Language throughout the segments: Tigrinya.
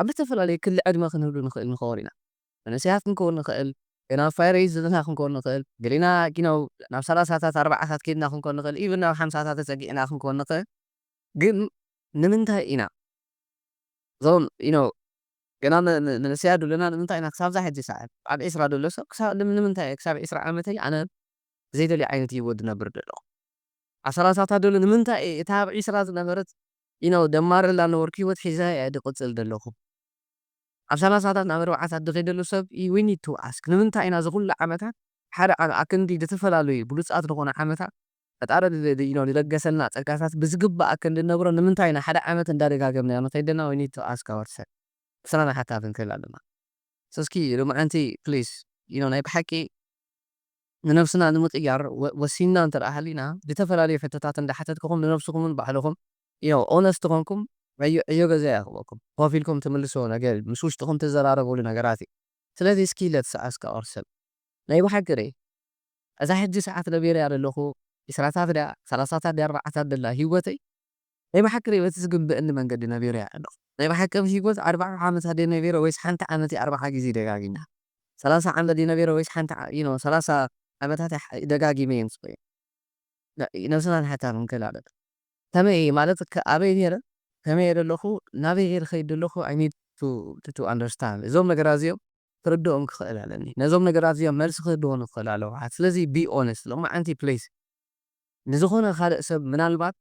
ኣብ ዝተፈላለየ ክሊ ዕድመ ክንህሉ ንኽእል ንኸውን ኢና። መንእሰያት ክንከውን ንኽእል፣ ገና ኣብ ፋይር ኤጅ ዘለና ክንከውን ንኽእል፣ ገሊና you know ናብ ሰላሳታት ኣርባዓታት ከይድና ክንከውን ንኽእል፣ ኢቭን ናብ ሓምሳታት ተጸጊዕና ክንከውን ንኽእል። ግን ንምንታይ ኢና እዞም you know ገና መ- መ- መንእሰያት ደለና ንምንታይ ኢና ክሳብ ዛ ሕጂ ሰዓት ኣብ ዒስራ ደሎ ሰብ ክሳብ ልም- ንምንታይ እየ ክሳብ ዒስራ ዓመተይ ኣነ ዘይደልዮ ዓይነት ህይወት ዝነብር ዘለኹ? ኣብ ሰላሳታት ደሎ ንምንታይ እየ እታ ኣብ ዒስራ ዝነበረት you know ደማር ላነበርኩ ህይወት ሒዘ እየ ዝቕጽል ዘለኹ? ኣብ ሰላሳታት ናብ ኣርባዓታት ዝኸይደሉ ሰብ we need to ask ንምንታይ ኢና እዚ ኩሉ ዓመታት ሓደ ዓመት ኣክንዲ ዝተፈላለዩ ብሉጻት ዝኾነ ዓመታት ፈጣሪ you know ዝለገሰልና ጸጋታት ብዝግባእ ኣክንዲ ነብሮ ንምንታይ ኢና ሓደ ዓመት እንዳደጋገምና ንኸይደና we need to ask ourselves ስራና ሓታ ክንክእል ኣለና። እስኪ ሎማዓንቲ ፕሊስ you know ናይ ብሓቂ ንነብስና ንምቕያር ወ- ወሲንና እንተ ደኣ ሃሊና ዝተፈላለዩ ሕቶታት እንዳሓተትኩኹም ንነብስኹምን ባዕልኹም you know ኦነስት ኾንኩም ዕዮ ዕዮ ገዛ ይኣኽበኩም ኮፍ ኢልኩም ትምልስዎ ነገር እዩ። ምስ ውሽጥኹም ትዘራረብሉ ነገራት እዩ። ስለዚ እስኪ let's ask ourselves ናይ ብሓቂ ርእ እዛ ሕጂ ሰዓት ነቢረያ ዘለኹ ዒስራታት ድያ ሰላሳታት ድያ ኣርባዓታት ደላ ህይወተይ ናይ ብሓቂ ርእ በቲ ዝግብእኒ መንገዲ ነቢረያ ኣለኹ ናይ ብሓቂ ኣብ ህይወት ኣርባዓ ዓመታት ድየ ነቢረ ወይስ ሓንቲ ዓመት ኣርባዓ ግዜ ደጋጊና ሰላሳ ዓመት ድየ ነቢረ ወይስ ሓንቲ ዓ- you know ሰላሳ ዓመታት እየ ሕ- ደጋጊመ እየ ምስ ነብስና ንሓታ ክንክእል ኣለና ከመይ እየ ማለት ከ- ኣበይ ነረ ከመይ እየ ዘለኹ ናበይ እየ ዝኸይድ ዘለኹ I need to to understand እዞም ነገራት እዚኦም ክርድኦም ክኽእል ኣለኒ ነዞም ነገራት እዚኦም መልሲ ክህልዎ ንኽእል ኣለዎ ስለዚ be honest ሎማዓንቲ ፕሊስ ንዝኾነ ካልእ ሰብ ምናልባት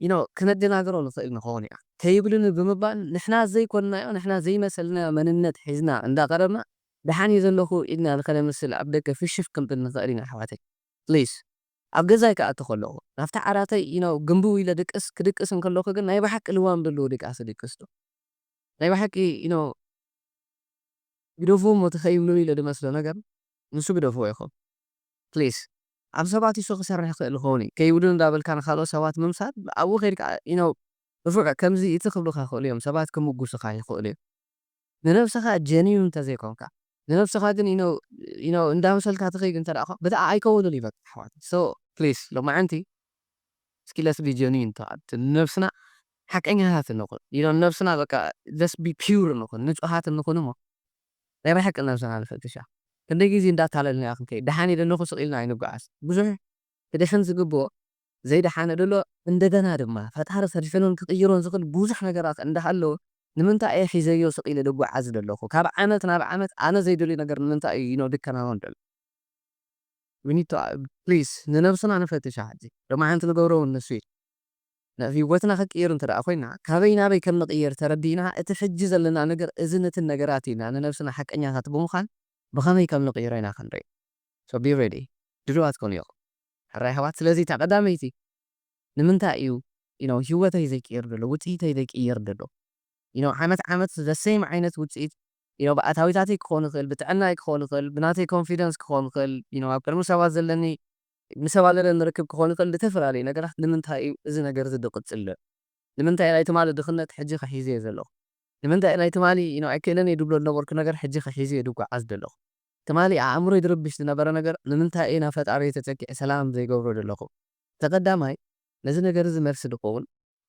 you know ክነደናግሮ ንኽእል ንኸውን ኢና ከይብሉኒ ብምባል ንሕና ዘይኮንናዮ ንሕና ዘይመሰልናዮ መንነት ሒዝና እንዳቐረብና ደሓን እየ ዘለኹ ኢልና ንኸነምስል ኣብ ደገ ፍሽፍ ክንብል ንኽእል ኢና ኣሕዋተይ ፕሊስ ኣብ ገዛይ ክኣቱ ከለኹ ናብቲ ዓራተይ you know ግንብው ኢለ ድቅስ ክድቅስ እንከለኹ ግን ናይ ብሓቂ ልዋም ዘለዎ ድቃስ ድቅስ ዶ ናይ ብሓቂ you know ግደፍዎ እሞ እቲ ከይብሉኒ ኢለ ድመስሎ ነገር ንሱ ግደፍዎ ኢኹም ፕሊስ ኣብ ሰባት ይሶ ክሰርሕ ይኽእል ይኸውን እዩ ከይብሉን እንዳበልካ ንካልኦት ሰባት ምምሳል ኣብኡ ከይድካ you know ብፍዕ ከምዚ እቲ ክብሉካ ይኽእሉ እዮም ሰባት ክምጉስኻ ይኽእሉ እዮም ንነብስኻ ጀኒን እንተዘይኮንካ ንነብስኻ ግን you know you know እንዳምሰልካ ትኸይድ እንተ ደኣ ብታ ኣይከውንን እዩ በቃ ኣሕዋት so ፕሊስ ሎማዓንቲ እስኪ let's be genuine ንነብስና ሓቀኛታት ንኹን you know ነብስና በቃ let's be pure ንኹን ንጹሃት ንኹን እሞ ናይ ብሓቂ ነብስና ንፈትሻ ክንደይ ግዜ እንዳታለልና ክንከይድ ደሓን እየ ዘለኹ ስቕ ኢልና ኣይንጓዓዝ ብዙሕ ክድሕን ዝግብኦ ዘይደሓነ ደሎ እንደገና ድማ ፈጣሪ ከድሕኖን ክቕይሮን ዝኽእል ብዙሕ ነገራት እንዳሃለወ ንምንታይ እየ ሒዘዮ ስቕ ኢለ ድጓዓዝ ዘለኹ ካብ ዓመት ናብ ዓመት ኣነ ዘይደልዮ ነገር ንምንታይ እዩ you know ድከናወን ደሎ we need to please ንነብስና ንፈትሻ ሕጂ ሎማዓንቲ ንገብሮ እውን ንሱ እዩ ናብ ህይወትና ክቅየር እንተ ደኣ ኮይና ካበይ ናበይ ከም ንቅየር ተረዲእና እቲ ሕጂ ዘለና ነገር እዚ ነትን ነገራት ኢና ንነብስና ሓቀኛታት ብምዃን ብኸመይ ከም ንቅይሮ ኢና ክንርኢ so be ready ድልዋት ኮኑ ኢኹም ሕራይ ኣሕዋት ስለዚ እታ ቀዳመይቲ ንምንታይ እዩ you know ህይወተይ ዘይቅየር ዘሎ ውፅኢተይ ዘይቅየር ዘሎ you know ዓመት ዓመት the same ዓይነት ውፅኢት you know ብኣታዊታተይ ክኾን ይኽእል ብጥዕናይ ክኾን ይኽእል ብናተይ confidence ክኾን ይኽእል you know ኣብ ቅድሚ ሰባት ዘለኒ ምስ ሰባት ዘለኒ ርክብ ክኾን ይኽእል ዝተፈላለዩ ነገራት ንምንታይ እዩ እዚ ነገር እዚ ዝቕፅል ዘሎ ንምንታይ ናይ ትማሊ ድኽነት ሕጂ ክሒዘ እየ ዘለኹ ንምንታይ ናይ ትማሊ you know ኣይክእልን እየ ድብሎ ዝነበርኩ ነገር ሕጂ ክሒዘ እየ ድጓዓዝ ዘለኹ ትማሊ ኣእምሮይ ዝርብሽ ዝነበረ ነገር ንምንታይ እየ ናብ ፈጣሪ ተፀጊዐ ሰላም ዘይገብሮ ዘለኹ ተቐዳማይ ነዚ ነገር እዚ መልሲ ዝኸውን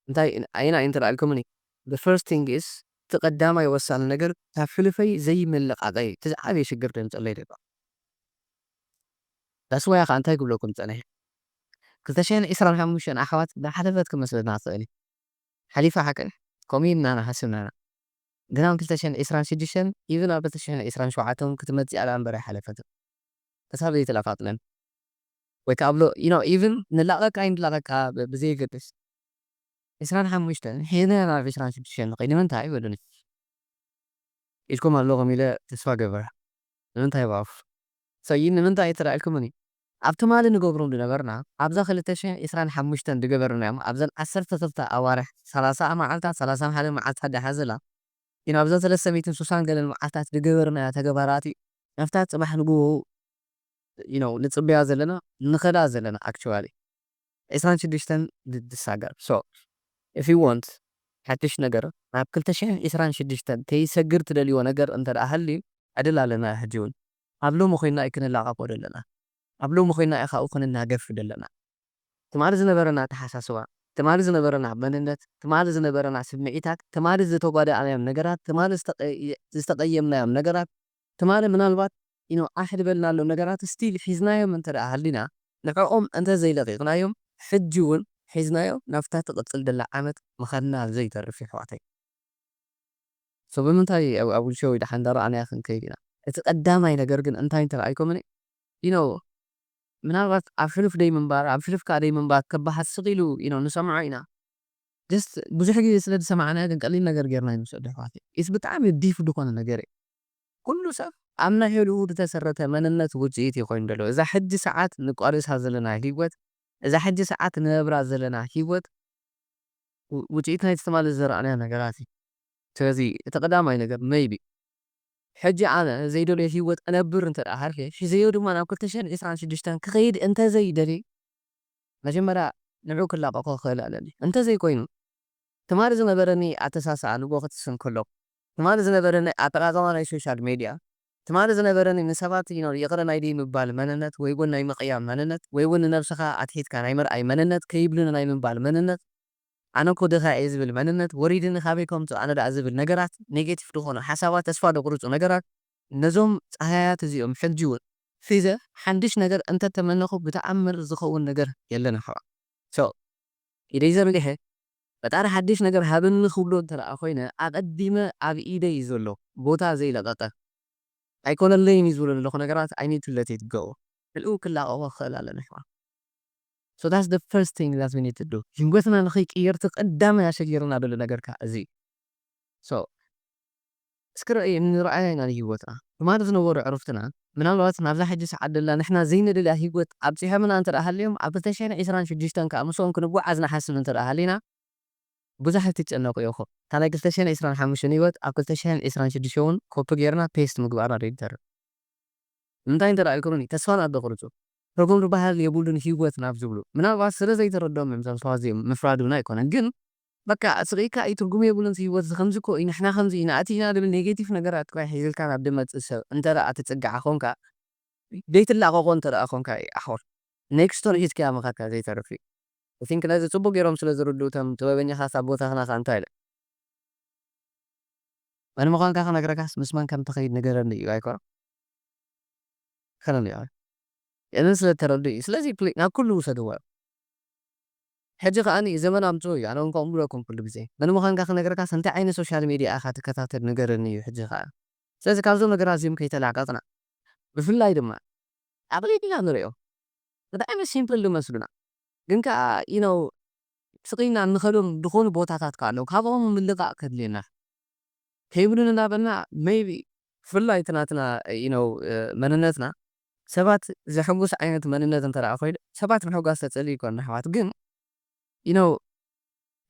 እንታይ ኣየና እዩ እንተልኣልኩምኒ the first thing is እቲ ቀዳማይ ወሳኒ ነገር ካብ ሕሉፈይ ዘይምልቃቐይ እቲ ዝዓበየ ሽግር ደምፀለይ ደሎ that's why ከዓ እንታይ ክብለኩም ፀኒሐ ክልተ ሽሕን ዕስራን ሓሙሽተን ኣሕዋት ዝሓለፈት ክመስለና ትኽእል እዩ ሓሊፋ ሓቅን ከምኡ ኢልና ንሓስብ ናና ግን ኣብ ክልተ ሽሕን ዕስራን ሽዱሽተን even ኣብ ክልተ ሽሕን ዕስራን ሸውዓተን ክትመፅእ ኣላ እምበር ኣይሓለፈትን ክሳብ ዘይተላፋጥነን ወይ ከዓ ብሎ you know even ንላቐቅ ኣይንላቐቅ ከዓ ብ- ብዘየገድስ ዕስራን ሓሙሽተን ሒዝና ናብ ዕስራን ሽዱሽተን ንኸይድ ንምንታይ ይበሉኒ ኢልኩም ኣለኹም ኢለ ተስፋ ገበረ ንምንታይ ባፍ ሰይ ንምንታይ ተላኢልኩምኒ ኣብ ትማሊ ንገብሮም ዝነበርና ኣብዛ ክልተ ሽሕን ዕስራን ሓሙሽተን ዝገበርናዮም ኣብዘን ዓሰርተ ክልተ ኣዋርሕ ሰላሳ መዓልታት ሰላሳ ሓደ መዓልታት ደሓዘላ ኢና ኣብዘን ሰለስተ ሚእትን ሱሳን ገለን መዓልታት ዝገበርናዮ ተገባራት እዩ ናብታ ፅባሕ ንግሆ you know ንፅበያ ዘለና ንኸዳ ዘለና actually ዕስራን ሽዱሽተን ድ- ድሳገር so if you want ሓድሽ ነገር ናብ ክልተ ሽሕን ዕስራን ሽዱሽተን ከይሰግር ትደልይዎ ነገር እንተ ደኣ ሃልዩ ዕድል ኣለና ሕጂ እውን ኣብ ሎሚ ኮይንና እዩ ክንላቐቆ ዘለና ኣብ ሎሚ ኮይንና እዩ ካብኡ ክንናገፍ ዘለና ትማሊ ዝነበረና ኣተሓሳስባ እቲ ትማሊ ዝነበረና መንነት፣ ትማሊ ዝነበረና ስምዒታት፣ ትማሊ ዝተጓዳእናዮም ነገራት፣ ትማሊ ዝተቀየ-፣ ዝተቀየምናዮም ነገራት፣ ትማሊ ምናልባት ኢኖ ዓሕ ዝበልናሎም ነገራት ስቲል ሒዝናዮም እንተ ደኣ ሃሊና፣ ንዕኦም እንተ ዘይለቂቕናዮም፣ ሕጂ እውን ሒዝናዮ ናብታ ትቕጽል ደላ ዓመት ምኻድና ዘይተርፍ የሕዋተይ። ሶ ብምንታይ ኣብ ኣብ ዊልቸር ወይ ደሓን እንዳረኣናያ ክንከይድ ኢና? እቲ ቀዳማይ ነገር ግን እንታይ እንተ ረኣይኩምኒ ኢኖ ምናልባት ኣብ ሕሉፍ ደይ ምንባር ኣብ ሕሉፍ ከኣ ደይ ምንባር ክበሃል ስቕ ኢሉ ኢኖ ንሰምዖ ኢና። ጀስት ብዙሕ ግዜ ስለ ዝሰማዕናዮ ግን ቀሊል ነገር ጌርና ኣይንውሰዶ ኣሕዋተይ። ኢትስ ብጣዕሚ ዲፕ ዝኾነ ነገር እዩ። ኩሉ ሰብ ኣብ ናይ ህልኡ ዝተሰረተ መንነት ውጽኢት እዩ ኮይኑ ዘሎ። እዛ ሕጂ ሰዓት ንቋደሳ ዘለና ህይወት፣ እዛ ሕጂ ሰዓት ንነብራ ዘለና ህይወት ው-፣ ውጽኢት ናይቲ ትማሊ ዝዘራእናዮ ነገራት እዩ። ስለዚ እቲ ቀዳማይ ነገር ሜይቢ ሕጂ ኣነ ዘይደልዮ ህይወት እነብር እንተ ደኣ ሃልየ፣ ሒዘዮ ድማ ናብ ክልተ ሽሕን ዕስራን ሽዱሽተን ክኸይድ እንተ ዘይደልየ፣ መጀመርያ ንዕኡ ክላቐቖ ክኽእል ኣለኒ። እንተ ዘይኮይኑ፣ ትማሊ ዝነበረኒ ኣተሳስኣ ንጎ ክትስን ከሎ፣ ትማሊ ዝነበረኒ ኣጠቓቕማ ናይ ሶሻል ሜድያ፣ ትማሊ ዝነበረኒ ንሰባት ይኖ ይቕረ ናይ ደይ ምባል መንነት ወይ እውን ናይ ምቕያም መንነት ወይ እውን ንነብስኻ ኣትሒትካ ናይ ምርኣይ መንነት ከይብሉኒ ናይ ምባል መንነት ኣነ እኮ ድኻ እየ ዝብል መንነት፣ ወሪድኒ ካበይ ከምጽእ ኣነ ደኣ ዝብል ነገራት፣ ኔጌቲቭ ዝኾኑ ሓሳባት፣ ተስፋ ዘቑርጹ ነገራት፣ ነዞም ጸሃያት እዚኦም ሕጂ እውን ሒዘ ሓድሽ ነገር እንተተመነኹ ብተኣምር ዝኸውን ነገር የለን ኣሕዋት። ሶ ኢደይ ዘርጊሐ ፈጣሪ ሓድሽ ነገር ሃበኒ ክብሎ እንተ ደኣ ኮይነ፣ ኣቐዲመ ኣብ ኢደይ ዘሎ ቦታ ዘይለቐቐ ኣይኮነለይን እዩ ዝብሎ ዘለኹ ነገራት I need to let it go። ንዕኡ ክላቐቖ ክኽእል ኣለኒ ኣሕዋት። So that's the first thing that we need to do። ህይወትና ንኸይቅየር እቲ ቀዳማይ ኣሸጊርና ዘሎ ነገር ከኣ እዚ እዩ። So እስኪ ርኣይ ንርኣያ ኢና ንህይወትና። ትማሊ ዝነበሩ ዕሩፍትና ምናልባት ናብዛ ሕጂ ሰዓት ደላ ንሕና ዘይንደልያ ህይወት ኣብጺሖምና እንተ ደኣ ሃልዮም ኣብ ክልተ ሽሕን ዕስራን ሽዱሽተን ከኣ ምስኦም ክንጓዓዝ ንሓስብ እንተ ደኣ ሃሊና ብዙሕ ኣይትጨነቑ ኢኹም። እታ ናይ ክልተ ሽሕን ዕስራን ሓሙሽተን ህይወት ኣብ ክልተ ሽሕን ዕስራን ሽዱሽተን እውን ኮፒ ጌርና ፔስት ምግባርና ዘይንተርፍ። እንታይ እንተ ደኣ ኢልኩምኒ ተስፋ ናብ ዘቑርጹ፣ ትርጉም ዝበሃል የብሉን ህይወት ናብ ዝብሉ፣ ምናልባት ስለ ዘይተረድኦም እዮም እዞም ሰባት እዚኦም ምፍራድ እውን ኣይኮነን። ግን በቃ ስቕ ኢልካ እዩ ትርጉም የብሉን ህይወት፣ እዚ ከምዚ እኮ እዩ፣ ንሕና ከምዚ ኢና፣ እቲ ኢና ዝብል ኔጌቲቭ ነገራት ጥራይ ሒዝልካ ናብ ዝመጽእ ሰብ እንተ ደኣ ትጽጋዕ ኮንካ፣ ዘይትላቐቖ እንተ ደኣ ኮንካ እዩ ኣሕዋት፣ ኔክስት ኦን ሒዝካያ ምኻድካ ዘይተርፍ እዩ። I think ነዚ ጽቡቕ ገይሮም ስለ ዝርድኡ እቶም ጥበበኛታት ኣቦታትና ከኣ እንታይ ኢሎም? መን ምዃንካ ክነግረካስ ምስ መን ከም ትኸይድ ንገረኒ እዩ ኣይኮነን? ከነን እዩ። እዚ ስለ እተረድኡ እዩ። ስለዚ ፕሊ-፣ ናብ ኩሉ ውሰድዎ። ሕጂ ከኣ ዘመን ኣምጽኡ እዩ። ኣነ እውን ከምኡ እብለኩም ኩሉ ግዜ። መን ምዃንካ ክነግረካስ እንታይ ዓይነት ሶሻል ሜድያ ኢኻ ትከታተል ንገረኒ እዩ ሕጂ ከኣ። ስለዚ ካብዞም ነገራት እዚኦም ከይተላቀቕና፣ ብፍላይ ድማ ኣቕሊልና ንሪኦ። ብጣዕሚ ሲምፕል ዝመስሉና። ግን ከኣ፣ you know፣ ስቕ ኢልና እንኸዶም ዝኾኑ ቦታታት ከኣ ኣለዉ። ካብኦም ምልቃቕ ከድልየና። ከይብሉን እናበልና፣ ሜይቢ፣ ብፍላይ እቲ ናትና፣ you know፣ እ፣ መንነትና፣ ሰባት ዘሐጉስ ዓይነት መንነት እንተ ደኣ ኮይኑ፣ ሰባት ምሕጓስ ተጸልዩ ይኮን ኣሕዋት። ግን፣ you know፣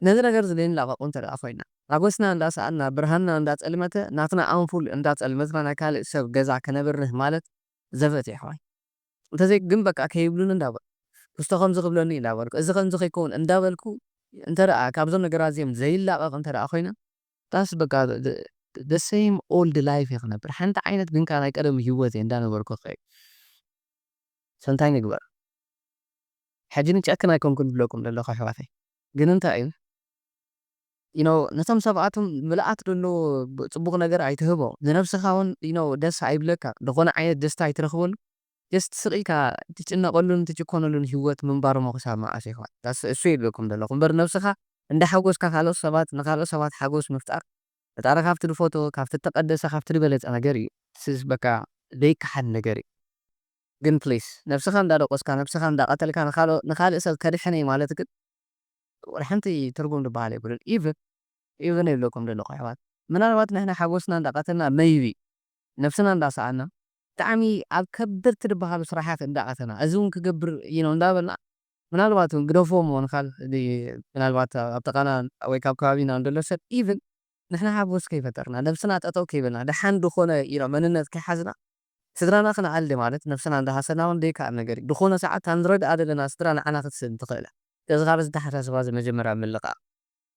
ነዚ ነገር እዚ ዘይንላቐቑ እንተ ደኣ ኮይና፣ ሓጎስና እንዳሰኣና፣ ብርሃንና እንዳጸልመተ፣ ናትና ኣምፑል እንዳጸልመትና ናይ ካልእ ሰብ ገዛ ከነብርህ ማለት ዘበት እዩ ኣሕዋይ። እንተዘይ ግን በቃ ከይብሉኒ እንዳበልኩ፣ ክስቶ ከምዚ ክብለኒ እንዳበልኩ፣ እዚ ከምዚ ከይከውን እንዳበልኩ እንተ ደኣ ካብዞም ነገራት እዚኦም ዘይላቐቕ እንተ ደኣ ኮይነ፣ that's በቃ the፣ the፣ the same old life እየ ክነብር። ሓንቲ ዓይነት ግን ከኣ ናይ ቀደም ህይወት እየ እንዳነበርኩ ክኸይድ። So እንታይ ንግበር? ሕጂ ንጨክን ኣይኮንኩን ዝብለኩም ዘለኹ ኣሕዋተይ። ግን እንታይ እዩ? You know፣ ነቶም ሰብኣቶም ምልኣት ዘሎ ብ-፣ ጽቡቕ ነገር ኣይትህቦ። ንነብስኻ እውን፣ you know፣ ደስ ኣይብለካ። ዝኾነ ዓይነት ደስታ ኣይትረኽበሉ። ጀስት ስቕ ኢልካ ትጭነቐሉን ትጭኮነሉን ህይወት ምንባር እሞ ክሳብ መዓስ ይኾን? ዳስ-፣ እሱ ይብለኩም ዘለኹ። እምበር ነብስኻ እንዳሓጎስካ ካልኦት ሰባት፣ ንኻልኦት ሰባት ሓጎስ ምፍጣር፣ ፈጣሪ ካብቲ ዝፈትዎ፣ ካብቲ እተቐደሰ፣ ካብቲ ዝበለጸ ነገር እዩ። ስስ በቃ ዘይከሓድ ነገር እዩ። ግን ፕሊስ፣ ነብስኻ እንዳደቆስካ፣ ነብስኻ እንዳቐተልካ፣ ንኻልኦ-፣ ንኻልእ ሰብ ከድሕን እየ ማለት ግን ወላ ሓንቲ ትርጉም ዝበሃል የብሉን። ኢቭን፣ ኢቭን ይብለኩም ዘለኹ ኣሕዋት። ምናልባት ንሕና ሓጎስና እንዳቐተልና፣ ሜይቢ፣ ነብስና እንዳሰኣና፣ ብጣዕሚ ኣብ ከበድቲ ዝበሃሉ ስራሓት እንዳኣተና፣ እዚ እውን ክገብር፣ you know፣ እንዳበልና፣ ምናልባት እውን ግደፎ ምኾን ካል-፣ ዲ-፣ ምናልባት ኣብ ጥቓና ወይ ካብ ከባቢና እንደሎ ሰብ፣ ኢቭን ንሕና ሓጎስ ከይፈጠርና፣ ነብስና ጠጠው ከይበልና፣ ደሓን ዝኾነ፣ you know፣ መንነት ከይሓዝና፣ ስድራና ክንኣሊ ማለት ነብስና እንዳሃሰና እውን ዘይከኣል ነገር እዩ። ዝኾነ ሰዓት እታ ንረድኣ ዘለና ስድራ ንዓና ክትስእን ትኽእል እያ። ስለዚ ካብ እዚ ኣተሓሳስባ እዚ መጀመርያ ምልቃቕ።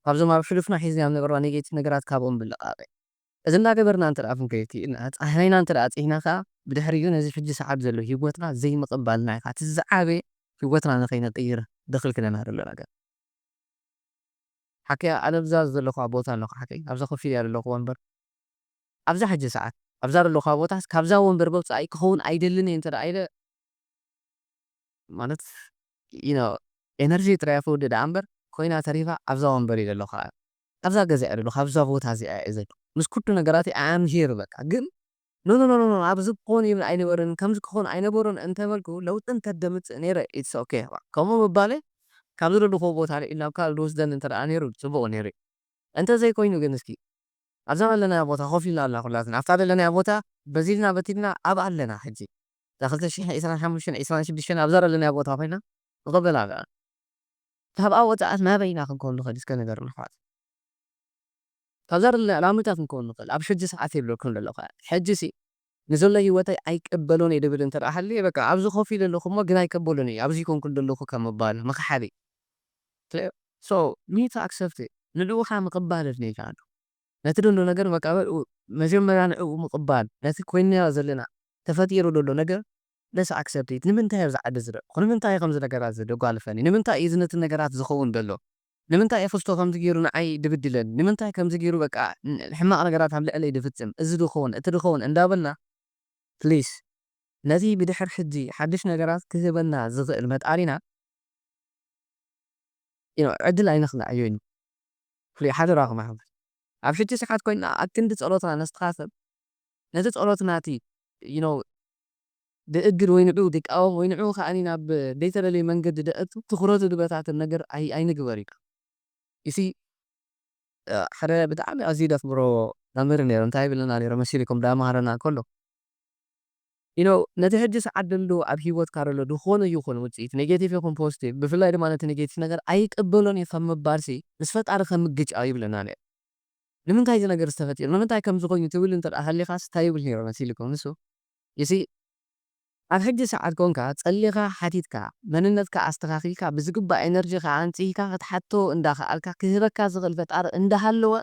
ካብዞም ኣብ ሕሉፍና ሒዝናዮም ዝነበርና ኔጌቲቭ ነገራት ካብኦም ምልቃቕ እዩ። እዚ እንዳገበርና እንተ ደኣ ክንከይድ ክኢልና፣ ጻህያይና እንተ ደኣ ጽሂና ከኣ፣ ብድሕሪኡ ነዚ ሕጂ ሰዓት ዘሎ ህይወትና ዘይምቕባልና እዩ ከኣ እቲ ዝዓበየ ህይወትና ንኸይንቕይር ዘኽልክለና ዘሎ ነገር። ሓከይ፣ ኣነ ኣብዛ ዘለኹዋ ቦታ ኣለኹ ሓከይ፣ ኣብዛ ኮፍ ኢለ ዘለኹ ወንበር፣ ኣብዛ ሕጂ ሰዓት ኣብዛ ዘለኹዋ ቦታ፣ ካብዛ ወንበር ወጻኢ ክኸውን ኣይደልን እየ እንተ ደኣ ኢለ፣ ማለት you know energy ጥራይ ክወድእ ደኣ እምበር፣ ኮይና ተሪፋ ኣብዛ ወንበር እየ ዘለኹ፣ ኣብዛ ገዛ እየ ዘለኹ፣ ኣብዛ ቦታ እዚኣ እየ ዘለኹ፣ ምስ ኩሉ ነገራተይ I am here። በቃ ግን no no no no no፣ ኣብዚ ክኾን ይብል ኣይነበረን፣ ከምዚ ክኾን ኣይነበሮን እንተበልኩ ለውጢ እንተደምጽእ ነይረ፣ it's okay። ከምኡ ምባለይ ካብ ዝደለኹዎ ቦታ ኣልዒሉ ናብ ካልእ ዝወስደኒ እንተ ደኣ ነይሩ ጽቡቕ ነይሩ። እንተ ዘይኮይኑ ግን እስኪ ኣብዛ ዘለናያ ቦታ ኮፍ ኢልና ኣለና ኩላትና፣ ኣብታ ዘለናያ ቦታ በዚልና በቲልና ኣብ ኣለና ሕጂ። እዛ ክልተ ሽሕን ዕስራን ሓሙሽተን ዕስራን ሽዱሽተን ኣብዛ ዘለናያ ቦታ ኮይና ንቕበል ኣለና። ካብኣ ወጻኣት ናበይ ኢና ክንከውን ንኽእል እስከ ንገሩኒ ኣሕዋት። ካብዛ ዘለና ዕላምታት ክንከውን ንኽእል ኣብ ሕጂ ሰዓት የብለኩም ዘለኹ። ሕጂ ሲ ንዘሎ ህይወተይ ኣይቀበሎን እየ ድብል እንተ ደኣ ሃልየ፣ በቃ ኣብዚ ኮፍ ኢለ ኣለኹ እሞ ግን ኣይቀበሎን እየ፣ ኣብዚ ኮንኩ ዘለኹ ከም ምባል ምኽሓድ እዩ። So we need to accept it። ንዕኡ ከዓ ምቕባል ኣድልየካ ኣሎ። ነቲ ዘሎ ነገር መቃበል፣ ኡ-፣ መጀመርያ ንዕኡ ምቕባል፣ ነቲ ኮይንናዮ ዘለና፣ ተፈጢሩ ዘሎ ነገር let's accept it። ንምንታይ ኣብዚ ዓዲ ዝደቅኹ? ንምንታይ ከምዚ ነገራት ዘደጓልፈኒ? ንምንታይ እዩ እዚ ነቲ ነገራት ዝኸውን ዘሎ? ንምንታይ እዩ ክስቶ ከምዚ ገይሩ ንዓይ ድብድለኒ? ንምንታይ ከምዚ ገይሩ በቃ ን-፣ ሕማቕ ነገራት ኣብ ልዕለይ ድፍጽም? እዚ ድኸውን፣ እቲ ድኸውን እንዳበልና ፕሊስ ነቲ ብድሕር ሕጂ ሓድሽ ነገራት ክህበና ዝኽእል መጣሪና you know ዕድል ኣይነኽልኣዮ ኢና። ፍሉይ ሓደራኹም ኣሕዋት። ኣብ ሕጂ ሰዓት ኮይንና ኣብ ክንዲ ጸሎትና ነስተኻኽል፣ ነቲ ጸሎትና እቲ you know ድእግድ ወይ ንዕኡ ድቃወም ወይ ንዕኡ ከኣኒ ናብ ዘይተደለየ መንገዲ ደእቱ ትኹረቱ ድበታትን ነገር ኣይ-፣ ኣይንግበር ኢና። You see፣ እ፣ ሓደ ብጣዕሚ ኣዝዩ ደፍብሮ መምህር ነይሩ። እንታይ ይብለና ነይሩ መሲልኩም ዳመሃረና እንከሎ? You know፣ ነቲ ሕጂ ሰዓት ደሎ ኣብ ህይወትካ ደሎ ዝኾነ ይኹን ውጽኢት፣ ኔጌቲቭ ይኹን ፖዚቲቭ፣ ብፍላይ ድማ ነቲ ኔጌቲቭ ነገር ኣይቅበሎን እየ ካብ ምባልሲ፣ ምስ ፈጣሪ ከም ምግጫው ይብለና ነይሩ። ንምንታይ እዚ ነገር ዝተፈጢሩ? ንምንታይ ከምዚ ኮይኑ ትብል እንተ ደኣ ሃሊኻስ፣ እንታይ ይብል ነይሩ መሲልኩም ንሱ? You see፣ ኣብ ሕጂ ሰዓት ኮንካ ጸሊኻ ሓቲትካ፣ መንነትካ ኣስተኻኺልካ፣ ብዝግባእ ኤነርጂኻ ኣንጺህካ ክትሓቶ እንዳኸኣልካ፣ ክህበካ ዝኽእል ፈጣሪ እንዳሃለወ፣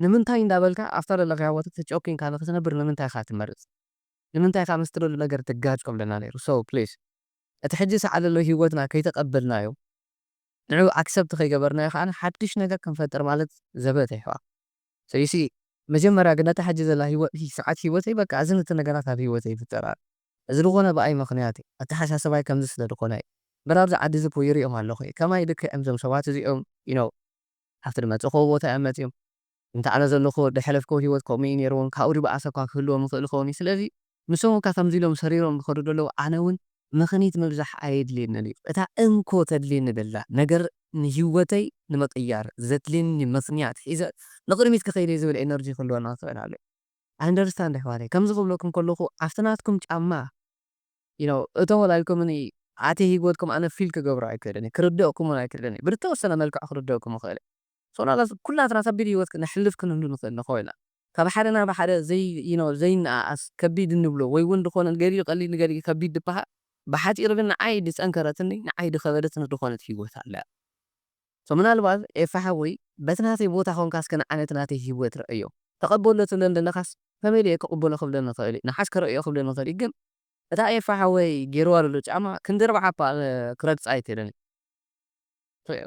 ንምንታይ እንዳበልካ ኣብታ ዘለኻያ ቦታ ተጨኲንካ ንኽትነብር ንምንታይ ኢኻ ትመርጽ? ንምንታይ ኢኻ ምስቲ ደሎ ነገር ትጋጭ? ክብለና ነይሩ። So ፕሊስ፣ እቲ ሕጂ ሰዓት ዘሎ ህይወትና ከይተቐበልናዮ፣ ንዕኡ ኣክሰፕት ከይገበርናዮ ከኣ ሓድሽ ነገር ክንፈጥር ማለት ዘበት ኣይሕዋ። So you see፣ መጀመርያ ግን ነታ ሕጂ ዘላ ህይወት፣ ሰዓት ህይወተይ በቃ እዚ ነቲ ነገራት ኣብ ህይወተይ ይፍጠር ኣሎ። እዚ ዝኾነ ብኣይ ምኽንያት እዩ። ኣተሓሳስባይ ከምዚ ስለ ዝኾነ እዩ። እምበር ኣብዚ ዓዲ እዚ እኮ ይሪኦም ኣለኹ እየ። ከማይ ልክዕ እዮም እዞም ሰባት እዚኦም፣ you know፣ ኣብቲ ዝመጽእክዎ ቦታ እዮም መጺኦም። እንተ ኣነ ዘለኹ፣ ዝሓለፍክዎ ህይወት ከምኡ እዩ ነይርዎም። ካብኡ ዝበኣሰ እኳ ክህልዎም ይኽእል ይኸውን እዩ። ስለዚ ንሶም እኳ ከምዚ ኢሎም ሰሪሮም ዝኸዱ ዘለዉ፣ ኣነ እውን ምኽኒት ምብዛሕ ኣየድልየንን እዩ። እታ እንኮ ተድልየኒ ዘላ ነገር ንህይወተይ ንምቕያር ዘድልየኒ ምኽንያት ሒዘ ንቕድሚት ክኸይድ እየ ዝብል ኤነርጂ ክህልወና ክኽእል ኣሎ። ኣይ ኣንደርስታንድ ኣሕዋተይ። ከምዚ ክብለኩም ከለኹ ኣብቲ ናትኩም ጫማ you know እቶም ወላዲትኩምኒ ኣትየ ህይወትኩም ኣነ ፊል ክገብሮ ኣይክእልን እየ፣ ክርድአኩም እውን ኣይክእልን እየ። ብዝተወሰነ መልክዕ ክርድአኩም ይኽእል እየ። So ናላት ኩላትና ከቢድ ህይወት ክነሕልፍ ክንህሉ ንኽእል ንኸውን ኢና። ካብ ሓደ ናብ ሓደ ዘይ-፣ you know ዘይነኣኣስ ከቢድ እንብሎ ወይ እውን ዝኾነ ገሊኡ ቀሊል ንገሊኡ ከቢድ ዝበሃል፣ ብሓፂሩ ግን ንዓይ ዝፀንከረትኒ ንዓይ ዝኸበደትኒ ዝኾነት ህይወት ኣላ። So ምናልባት ኤፋ ሓወይ በቲ ናተይ ቦታ ኾንካ እስከ ንዓነቲ ናተይ ህይወት ረእዮ። ተቐበሎ ትብለኒ ዘለኻስ ከመይ ኢለ ክቕበሎ ክብለኒ ይኽእል እዩ። ንሓስ ከረእዮ ክብለኒ ይኽእል እዩ። ግን እታ ኤፋ ሓወይ ገይርዋ ዘሎ ጫማ ክንዲ ኣርባዓ እኳ ክረግጻ ኣይክእልን እዩ።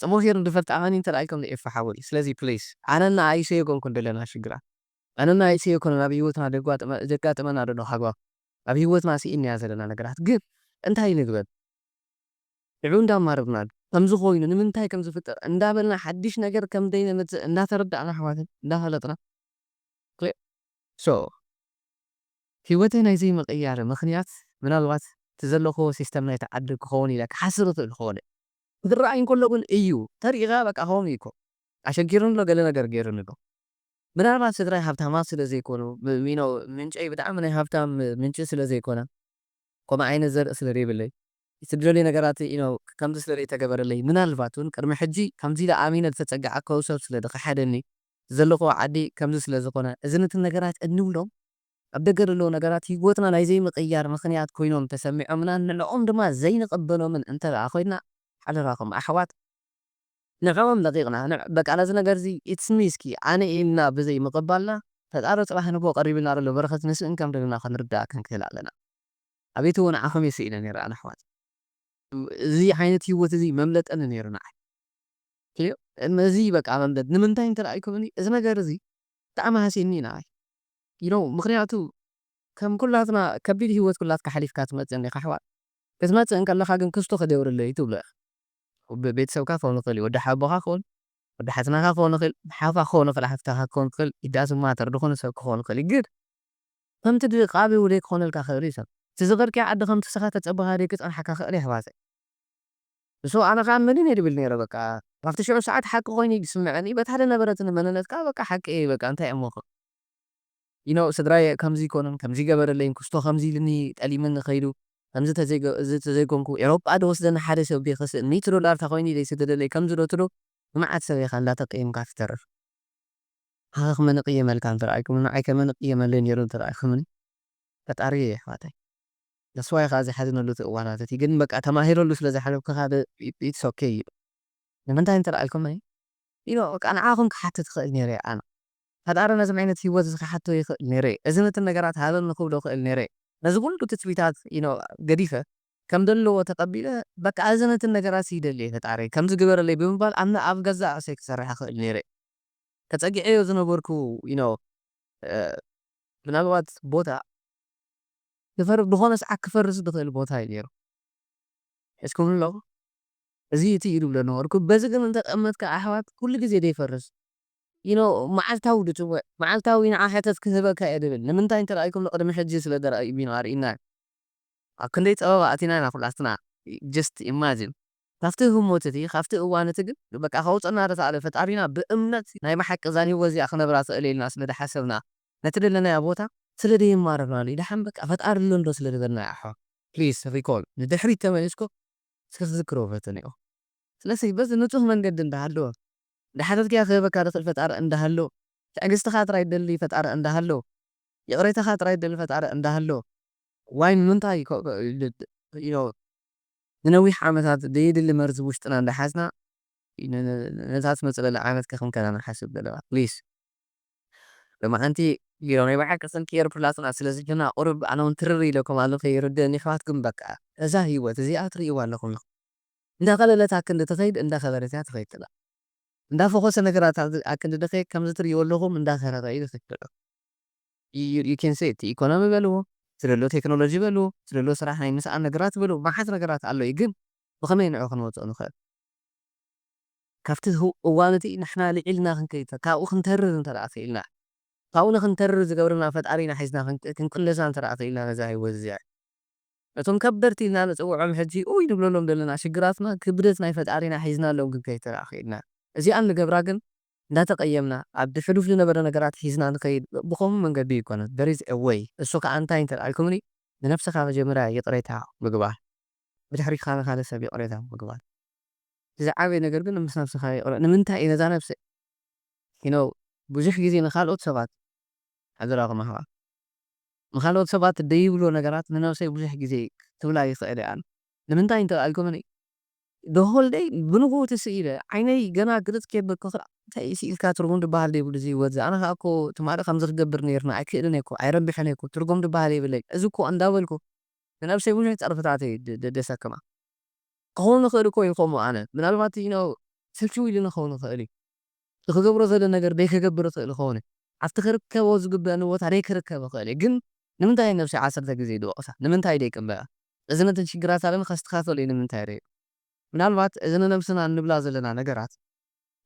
ጽቡቕ ጌሩ ዝፈልጥ ኣማኒ እንተ ደኣ ኢልኩም ንኤፋ ሓወይ። ስለዚ ፕሊስ ኣነና ኣይሰ የኮንኩን ዘለና ሽግራት። ኣነና ኣይሰ የኮነ ናብ ህይወትና ደጓጥመ-፣ ዘጋጥመና ዘሎ ሃጓፍ። ኣብ ህይወትና ስኢንያ ዘለና ነገራት። ግን እንታይ ንግበር? ንዑ እንዳማረርና ከምዚ ኮይኑ ንምንታይ ከም ዝፍጠር እንዳበልና ሓድሽ ነገር ከም ዘይነምጽእ እንዳተረዳእና ኣሕዋትን እንዳፈለጥና። ክሊር። So ህይወተይ ናይ ዘይምቕያር ምኽንያት ምናልባት እቲ ዘለኹዎ ሲስተም ናይቲ ዓዲ ክኸውን ኢለ ክሓስብ እኽእል ክኾነ። ዝረኣይ እንከሎ ግን እዩ። ተሪኢኻ በቃ ከምኡ እዩ እኮ። ኣሸጊሩኒ ኣሎ፣ ገለ ነገር ገይሩኒ ኣሎ። ምናልባት ስድራይ ሃብታማት ስለ ዘይኮኑ፣ ም-፣ you know ምንጨይ ብጣዕሚ ናይ ሃብታም ምንጪ ስለ ዘይኮነ፣ ከምኡ ዓይነት ዘርኢ ስለ ዘይብለይ፣ እቲ ዝደልዮ ነገራት you know ከምዚ ስለ ዘይተገበረለይ፣ ምናልባት እውን ቅድሚ ሕጂ ከምዚ ኢለ ኣሚነ ዝተጸጋዓክዎ ሰብ ስለ ዝኸሓደኒ፣ ዘለኽዎ ዓዲ ከምዚ ስለ ዝኾነ፣ እዚ ነቲ ነገራት እንብሎም ኣብ ደገ ዘለዉ ነገራት ህይወትና ናይ ዘይምቕያር ምኽንያት ኮይኖም ተሰሚዖምና፣ ንዕኦም ድማ ዘይንቕበሎምን እንተ ደኣ ኮይንና፣ ሓደራኹም ኣሕዋት፣ ንዕኦም ለቒቕና፣ ንዕ-፣ በቃ ነዚ ነገር እዚ it's me እስኪ ኣነ ኢልና ብዘይ ምቕባልና፣ ፈጣሪ ጽባሕ ንግሆ ቀሪብልና ዘሎ በረኸት ንስእን ከም ዘለና ክንርዳእ ክንክእል ኣለና። ኣቤት እወ ንዓኹም እየ ስኢነ ነይረ ኣነ ኣሕዋት። እዚ ዓይነት ህይወት እዚ መምለጠኒ ነይሩ ንዓይ። እዚ በቃ መንበድ ንምንታይ እንተ ደኣ ኢልኩምኒ፣ እዚ ነገር እዚ ብጣዕሚ ሃስየኒ ንዓይ። You know፣ ምኽንያቱ ከም ኩላትና ከቢድ ህይወት ኩላትካ ሓሊፍካ ትመጽእ ኢኻ ኣሕዋት። ክትመጽእ እንከለኻ ግን ክስቶ ክገብረለይ ትብሎ ኢኻ። ወዲ ቤተሰብካ ክኸውን ይኽእል እዩ፣ ወዲ ሓቦኻ ክኸውን፣ ወዲ ሓትናኻ ክኸውን ይኽእል፣ ሓውካ ክኸውን ይኽእል፣ ሓፍታኻ ክኸውን ይኽእል፣ it doesn't matter፣ ዝኾነ ሰብ ክኸውን ይኽእል እዩ። ግን ከምቲ ድቃቢ ውደይ ክኾነልካ ክእል እዩ ሰብ። እቲ ዝኸድካዮ ዓዲ ከምቲ ንስኻ ተጸበኻ ደይ ክጸንሓካ ክእል እዩ ኣሕዋተይ። So ኣነ ከኣ መሊነ ድብል ነይረ በቃ። ኣብቲ ሽዑ ሰዓት ሓቂ ኮይኑ እዩ ዝስምዐኒ። በታ ዝነበረትኒ መንነት ከኣ በቃ ሓቂ እየ በቃ እንታይ እሞ ኸ። You know ስድራይ ከምዚ ይኮኑን ከምዚ ገበረለይን ክስቶ ከምዚ ኢልኒ ጠሊምኒ ከይዱ ከምዚ ተዘይገ-፣ እዚ ተዘይኮንኩ ኤሮጳ ዶ ወስደኒ ሓደ ሰብ ቤ ከስእ ሚእቲ ዶላር ተኮይኑ ኢለ ይስደደለይ ከምዚ ዶ ትዶ ንመዓት ሰብ ኢኻ እንዳተቀየምካ ትተርፍ። ኣኸ ክመን እቕየመልካ እንተ ረኣይኩምኒ፣ ንዓይ ከመን እቕየመለይ ነይሩ እንተ ረኣይኩምኒ፣ ፈጣሪ እዩ ኣሕዋተይ። ንስዋ ኢኻ ዝሓዝነሉ እቲ እዋናት እቲ ግን በቃ ተማሂረሉ ስለ ዝሓለፍኩ ኻደ it's okay እዩ። ንምንታይ እንተ ረኣይኩምኒ፣ you know በቃ ንዓኹም ክሓትት ክኽእል ነይረ ኣነ። ፈጣሪ ነዚ ዓይነት ህይወት እዚ ክሓቶ ይኽእል ነይረ። እዚ ነቲ ነገራት ሃበኒ ክብሎ ክእል ነይረ። ነዚ ኩሉ ትጽቢታት you know ገዲፈ ከም ዘለዎ ተቐቢለ በቃ እዚ ነቲ ነገራት ይደሊ እየ ፈጣሪ ከምዚ ግበረለይ ብምባል ኣነ ኣብ ገዛእ ርእሰይ ክሰርሕ ክእል ነይረ። ተጸጊዐዮ ዝነበርኩ you know እ፣ ምናልባት ቦታ ክፈር-፣ ብኾነ ሰዓት ክፈርስ ዝኽእል ቦታ እዩ ነይሩ። ሒዝኩምኒ ኣለኹ። እዚ እቲ ኢሉ ብሎ ነበርኩ። በዚ ግን እንተቐመጥካ ኣሕዋት ኩሉ ግዜ ደይፈርስ። You know መዓልታዊ ድጽውዕ፣ መዓልታዊ ንዓ ሕተት ክህበካ እየ ድብል። ንምንታይ እንተ ረኣይኩም ቅድሚ ሕጂ ስለ ደረኣዩ ቢኖ ኣርኢና። ኣብ ክንደይ ጸበባ ኣቲና ኢና ኩላትና። Just imagine። ካብቲ ህሞት እቲ፣ ካብቲ እዋን እቲ ግን በቃ ከውጽና ደተኣለ ፈጣሪና ብእምነት ናይ ብሓቂ እዛ ህይወት እዚኣ ክነብራ ክእል ኢልና ስለ ደሓሰብና ነቲ ደለናዮ ቦታ ስለ ደየማረርናሉ እዩ። ደሓን በቃ ፈጣሪ ኣሎ እንዶ ስለ ዝበልና እዩ ኣሕዋ። Please recall ንድሕሪት ተመሊስኩም እስከ ትዝክርዎ ፈተኑ ኢኹም። ስለዚ በዚ ንጹህ መንገዲ እንዳሃለወ፣ ድሓተትኪያ ክህበካ ዝኽእል ፈጣሪ እንዳሃለወ፣ ትዕግስትኻ ጥራይ ደሊ ፈጣሪ እንዳሃለወ፣ ይቕሬታኻ ጥራይ ደሊ ፈጣሪ እንዳሃለወ፣ ዋይ ንምንታይ ኮ-፣ you know፣ ንነዊሕ ዓመታት ደየድሊ መርዚ ውሽጥና እንዳሓዝና፣ ነ-፣ ነ-፣ ነታ ትመጽእ ዘላ ዓመት ከ ክንከና ንሓስብ ዘለና። ፕሊስ። ሎማዓንቲ ቢሮ ናይ ብሓቂ ስንኪ የርፍላትና ስለ ዝጅና ቁሩብ ኣነ እውን ትርር ኢለኩም ኣለኹ ይርድእኒ ኣሕዋት ግን በቃ እዛ ህይወት እዚኣ ትርእይዋ ኣለኹም ኢኹም እንዳቐለለት ኣክንዲ ትኸይድ እንዳኸበረት እያ ትኸይድ ትላ እንዳፈኾሰ ነገራት ኣክንዲ ድኸይድ ከምዚ ትርእይዎ ኣለኹም እንዳኸረረ እዩ ዝኸይድ ዘሎ you can say እቲ ኢኮኖሚ በልዎ ትደሎ ቴክኖሎጂ በልዎ ትደሎ ስራሕ ናይ ምስኣን ነገራት በልዎ መዓት ነገራት ኣሎ እዩ ግን ብኸመይ ንዑ ክንወፅኦ ንኽእል ካብቲ እዋን እቲ ንሕና ልዒልና ክንከይድ ካብኡ ክንተርር እንተ ደኣ ክኢልና ካብኡ ንክንተርር ዝገብረና ፈጣሪና ሒዝና ክንቅለሳ እንተ ደኣ ክኢልና ነዛ ህይወት እዚኣ እቶም ከበድቲ ኢልና ንፅውዖም ሕጂ ኡይ ንብለሎም ዘለና ሽግራትና ክብደት ናይ ፈጣሪና ሒዝናሎም ክንከይድ እንተ ደኣ ክኢልና እዚኣን ንገብራ ግን እንዳተቀየምና ኣብ ድሕሉፍ ዝነበረ ነገራት ሒዝና ንከይድ ብከምኡ መንገዲ ይኮነን there is a way እሱ ከዓ እንታይ እንተ ደኣ ኢልኩምኒ ንነብስኻ መጀመርያ ይቕሬታ ምግባር ብድሕሪኻ ንካልእ ሰብ ይቕሬታ ምግባር እቲ ዝዓበየ ነገር ግን ምስ ነብስኻ ይቕረ ንምንታይ እዩ ነዛ ነብሰ you know ብዙሕ ግዜ ንካልኦት ሰባት ሓደራኹም ኣሕዋት ንካልኦት ሰባት ደይብሎ ነገራት ንነብሰይ ብዙሕ ግዜ ክትብላ ይኽእል እየ ኣነ ንምንታይ እንተ ኣልኩምኒ the whole day ብንግኡ ትስእ ኢለ ዓይነይ ገና ግልጽ ከየበልኩ እንታይ እዩ ስኢልካ ትርጉም ዝበሃል ዘይብሉ እዚ ህይወት እዚ ኣነ ከዓ እኮ ትማሊ ከምዚ ክገብር ነይርና ኣይክእልን እየ እኮ ኣይረብሕን እየ እኮ ትርጉም ዝበሃል የብለይ እዚ እኮ እንዳበልኩ ንነብሰይ ብዙሕ ጸርፍታት እየ ደ- ደ- ደሰክማ ክኸውን ይኽእል እኮ እዩ ከምኡ ኣነ ምናልባት you know ስልችው ኢሉኒ ክኸውን ይኽእል እዩ እቲ ክገብሮ ዘለ ነገር ደይክገብር ይኽእል ይኸውን ኣብቲ ክርከቦ ዝግበአኒ ቦታ ደይክርከብ ይኽእል እዩ ግን ንምንታይ ነብሲ ዓሰርተ ግዜ ድወቕሳ ንምንታይ ደይቅበላ እዚ ነተን ሽግራት ኣለኒ ከስተኻኸል እዩ ንምንታይ ደ ምናልባት እዚ ንነብስና እንብላ ዘለና ነገራት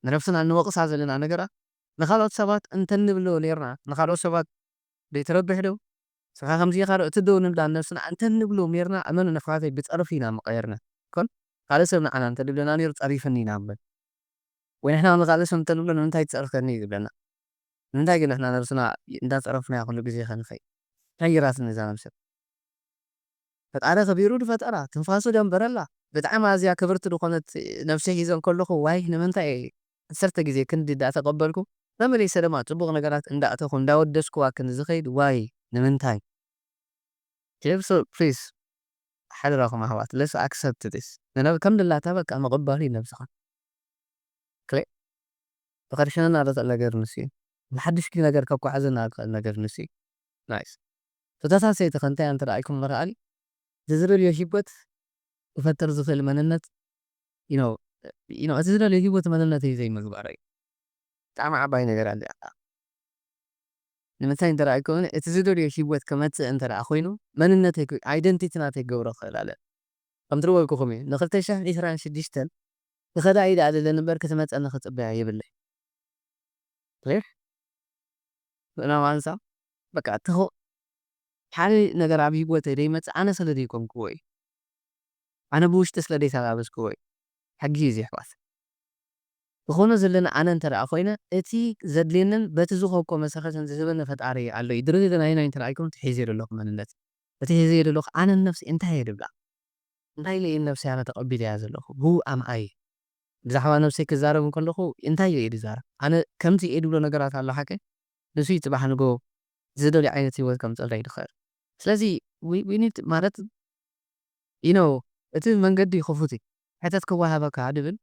ንነብስና እንወቕሳ ዘለና ነገራት ንኻልኦት ሰባት እንተንብሎ ኔርና ንኻልኦት ሰባት ደይትረብሕ ዶ ስኻ ከምዚ ኢኻ ዶ እቲ ዶ ንብላ ነብስና እንተንብሎ ኔርና እመኑ ነፍራተይ ብፀርፊ ኢና መቐየርና ኮን ካልእ ሰብ ንዓና እንተድብለና ኔሩ ፀሪፍኒ ኢና ንብል ወይ ንሕና ንኻልእ ሰብ እንተንብሎ ንምንታይ ትፀርፈኒ እዩ ዝብለና ንምንታይ ግን ንሕና ነብስና እንዳፀረፍናያ ኩሉ ግዜ ከንኸይ እንታይ ይራትኒ እዛ ነብሰ ፈጣሪ ከቢሩ ዝፈጠራ ትንፋሱ ደንበረላ ብጣዕሚ ኣዝያ ክብርቲ ዝኾነት ነብሲ ሒዘ እንከለኹ ዋይ ንምንታይ ዓሰርተ ግዜ ክንዲ እንዳተቐበልኩ መመሊሰ ድማ ፅቡቕ ነገራት እንዳእተኹ እንዳወደስኩዋ ክንዲ ዝኸይድ ዋይ ንምንታይ ፕሊስ ሓደራኹም ኣሕዋት let's accept this ከም ድላታ በቃ ምቕባል እዩ ነብስኻ ብኸድሸነና ዝኽእል ነገር ንሱ እዩ ንሓድሽ ነገር ከጓዓዘና ዝኽእል ነገር ንሱ እዩ ናይስ ተተሳሰይቲ ከንታይ እንተ ደኣ ኢልኩም ምርኣል ዝዝርልዮ ሂወት ክፈጥር ዝኽእል መንነት you know you know፣ እቲ ዝደልዮ ህይወት መንነተይ ዘይምግባረይ። ብጣዕሚ ዓባይ ነገር ኣለ። ንምንታይ እንተ ደኣ ኣይኮነ፣ እቲ ዝደልዮ ህይወት ክመጽእ እንተ ደኣ ኮይኑ፣ መንነተይ ክይ-፣ ኣይደንቲቲ ናተይ ክገብሮ ክኽእል ኣለ። ከም ትርወልኩኹም እዩ፣ ንኽልተ ሽሕን ዕስራን ሽዱሽተን ንኸዳ ኢለ ኣለኒ እምበር ክትመጸኒ ክጽበያ የብለይ። ክሊር? ብናባንሳ፣ በቃ፣ ትኹ-፣ ሓደ ነገር ኣብ ህይወተይ ደይመጽእ ኣነ ስለ ደይኮንኩዎ እዩ። ኣነ ብውሽጢ ስለ ደይተጋበዝኩዎ እዩ። ሕጊ እዩ እዚ፣ ኣሕዋት። ዝኾነ ዘለና ኣነ እንተ ደኣ ኮይነ፣ እቲ ዘድልየንን በቲ ዝኸብኮ መሰረትን ዝህበኒ ፈጣሪ ኣሎ እዩ። ድርድር ናይ ናይ እንተ ደኣ ኣይኮነ፣ እቲ ሒዘዮ ዘለኹ መንነት። እቲ ሒዘዮ ዘለኹ ኣነ ነፍሲ እንታይ እየ ድብላ? እንታይ ኢለ እየ ነፍሲ ኣነ ተቐቢለያ ዘለኹ? Who am I? ብዛዕባ ነፍሰይ ክዛረብ እንከለኹ እንታይ እየ ድዛረብ? ኣነ ከምዚ እየ ድብሎ ነገራት ኣሎ ሓቀይ? ንሱ እዩ ጽባሕ ንግሆ ዝደልዮ ዓይነት ህይወት ከምጽአለይ ዝኽእል። ስለዚ we፣ we need ማለት you know፣ እቲ መንገዲ ክፉት እዩ። ሕተት ክወሃበካ ድብል፣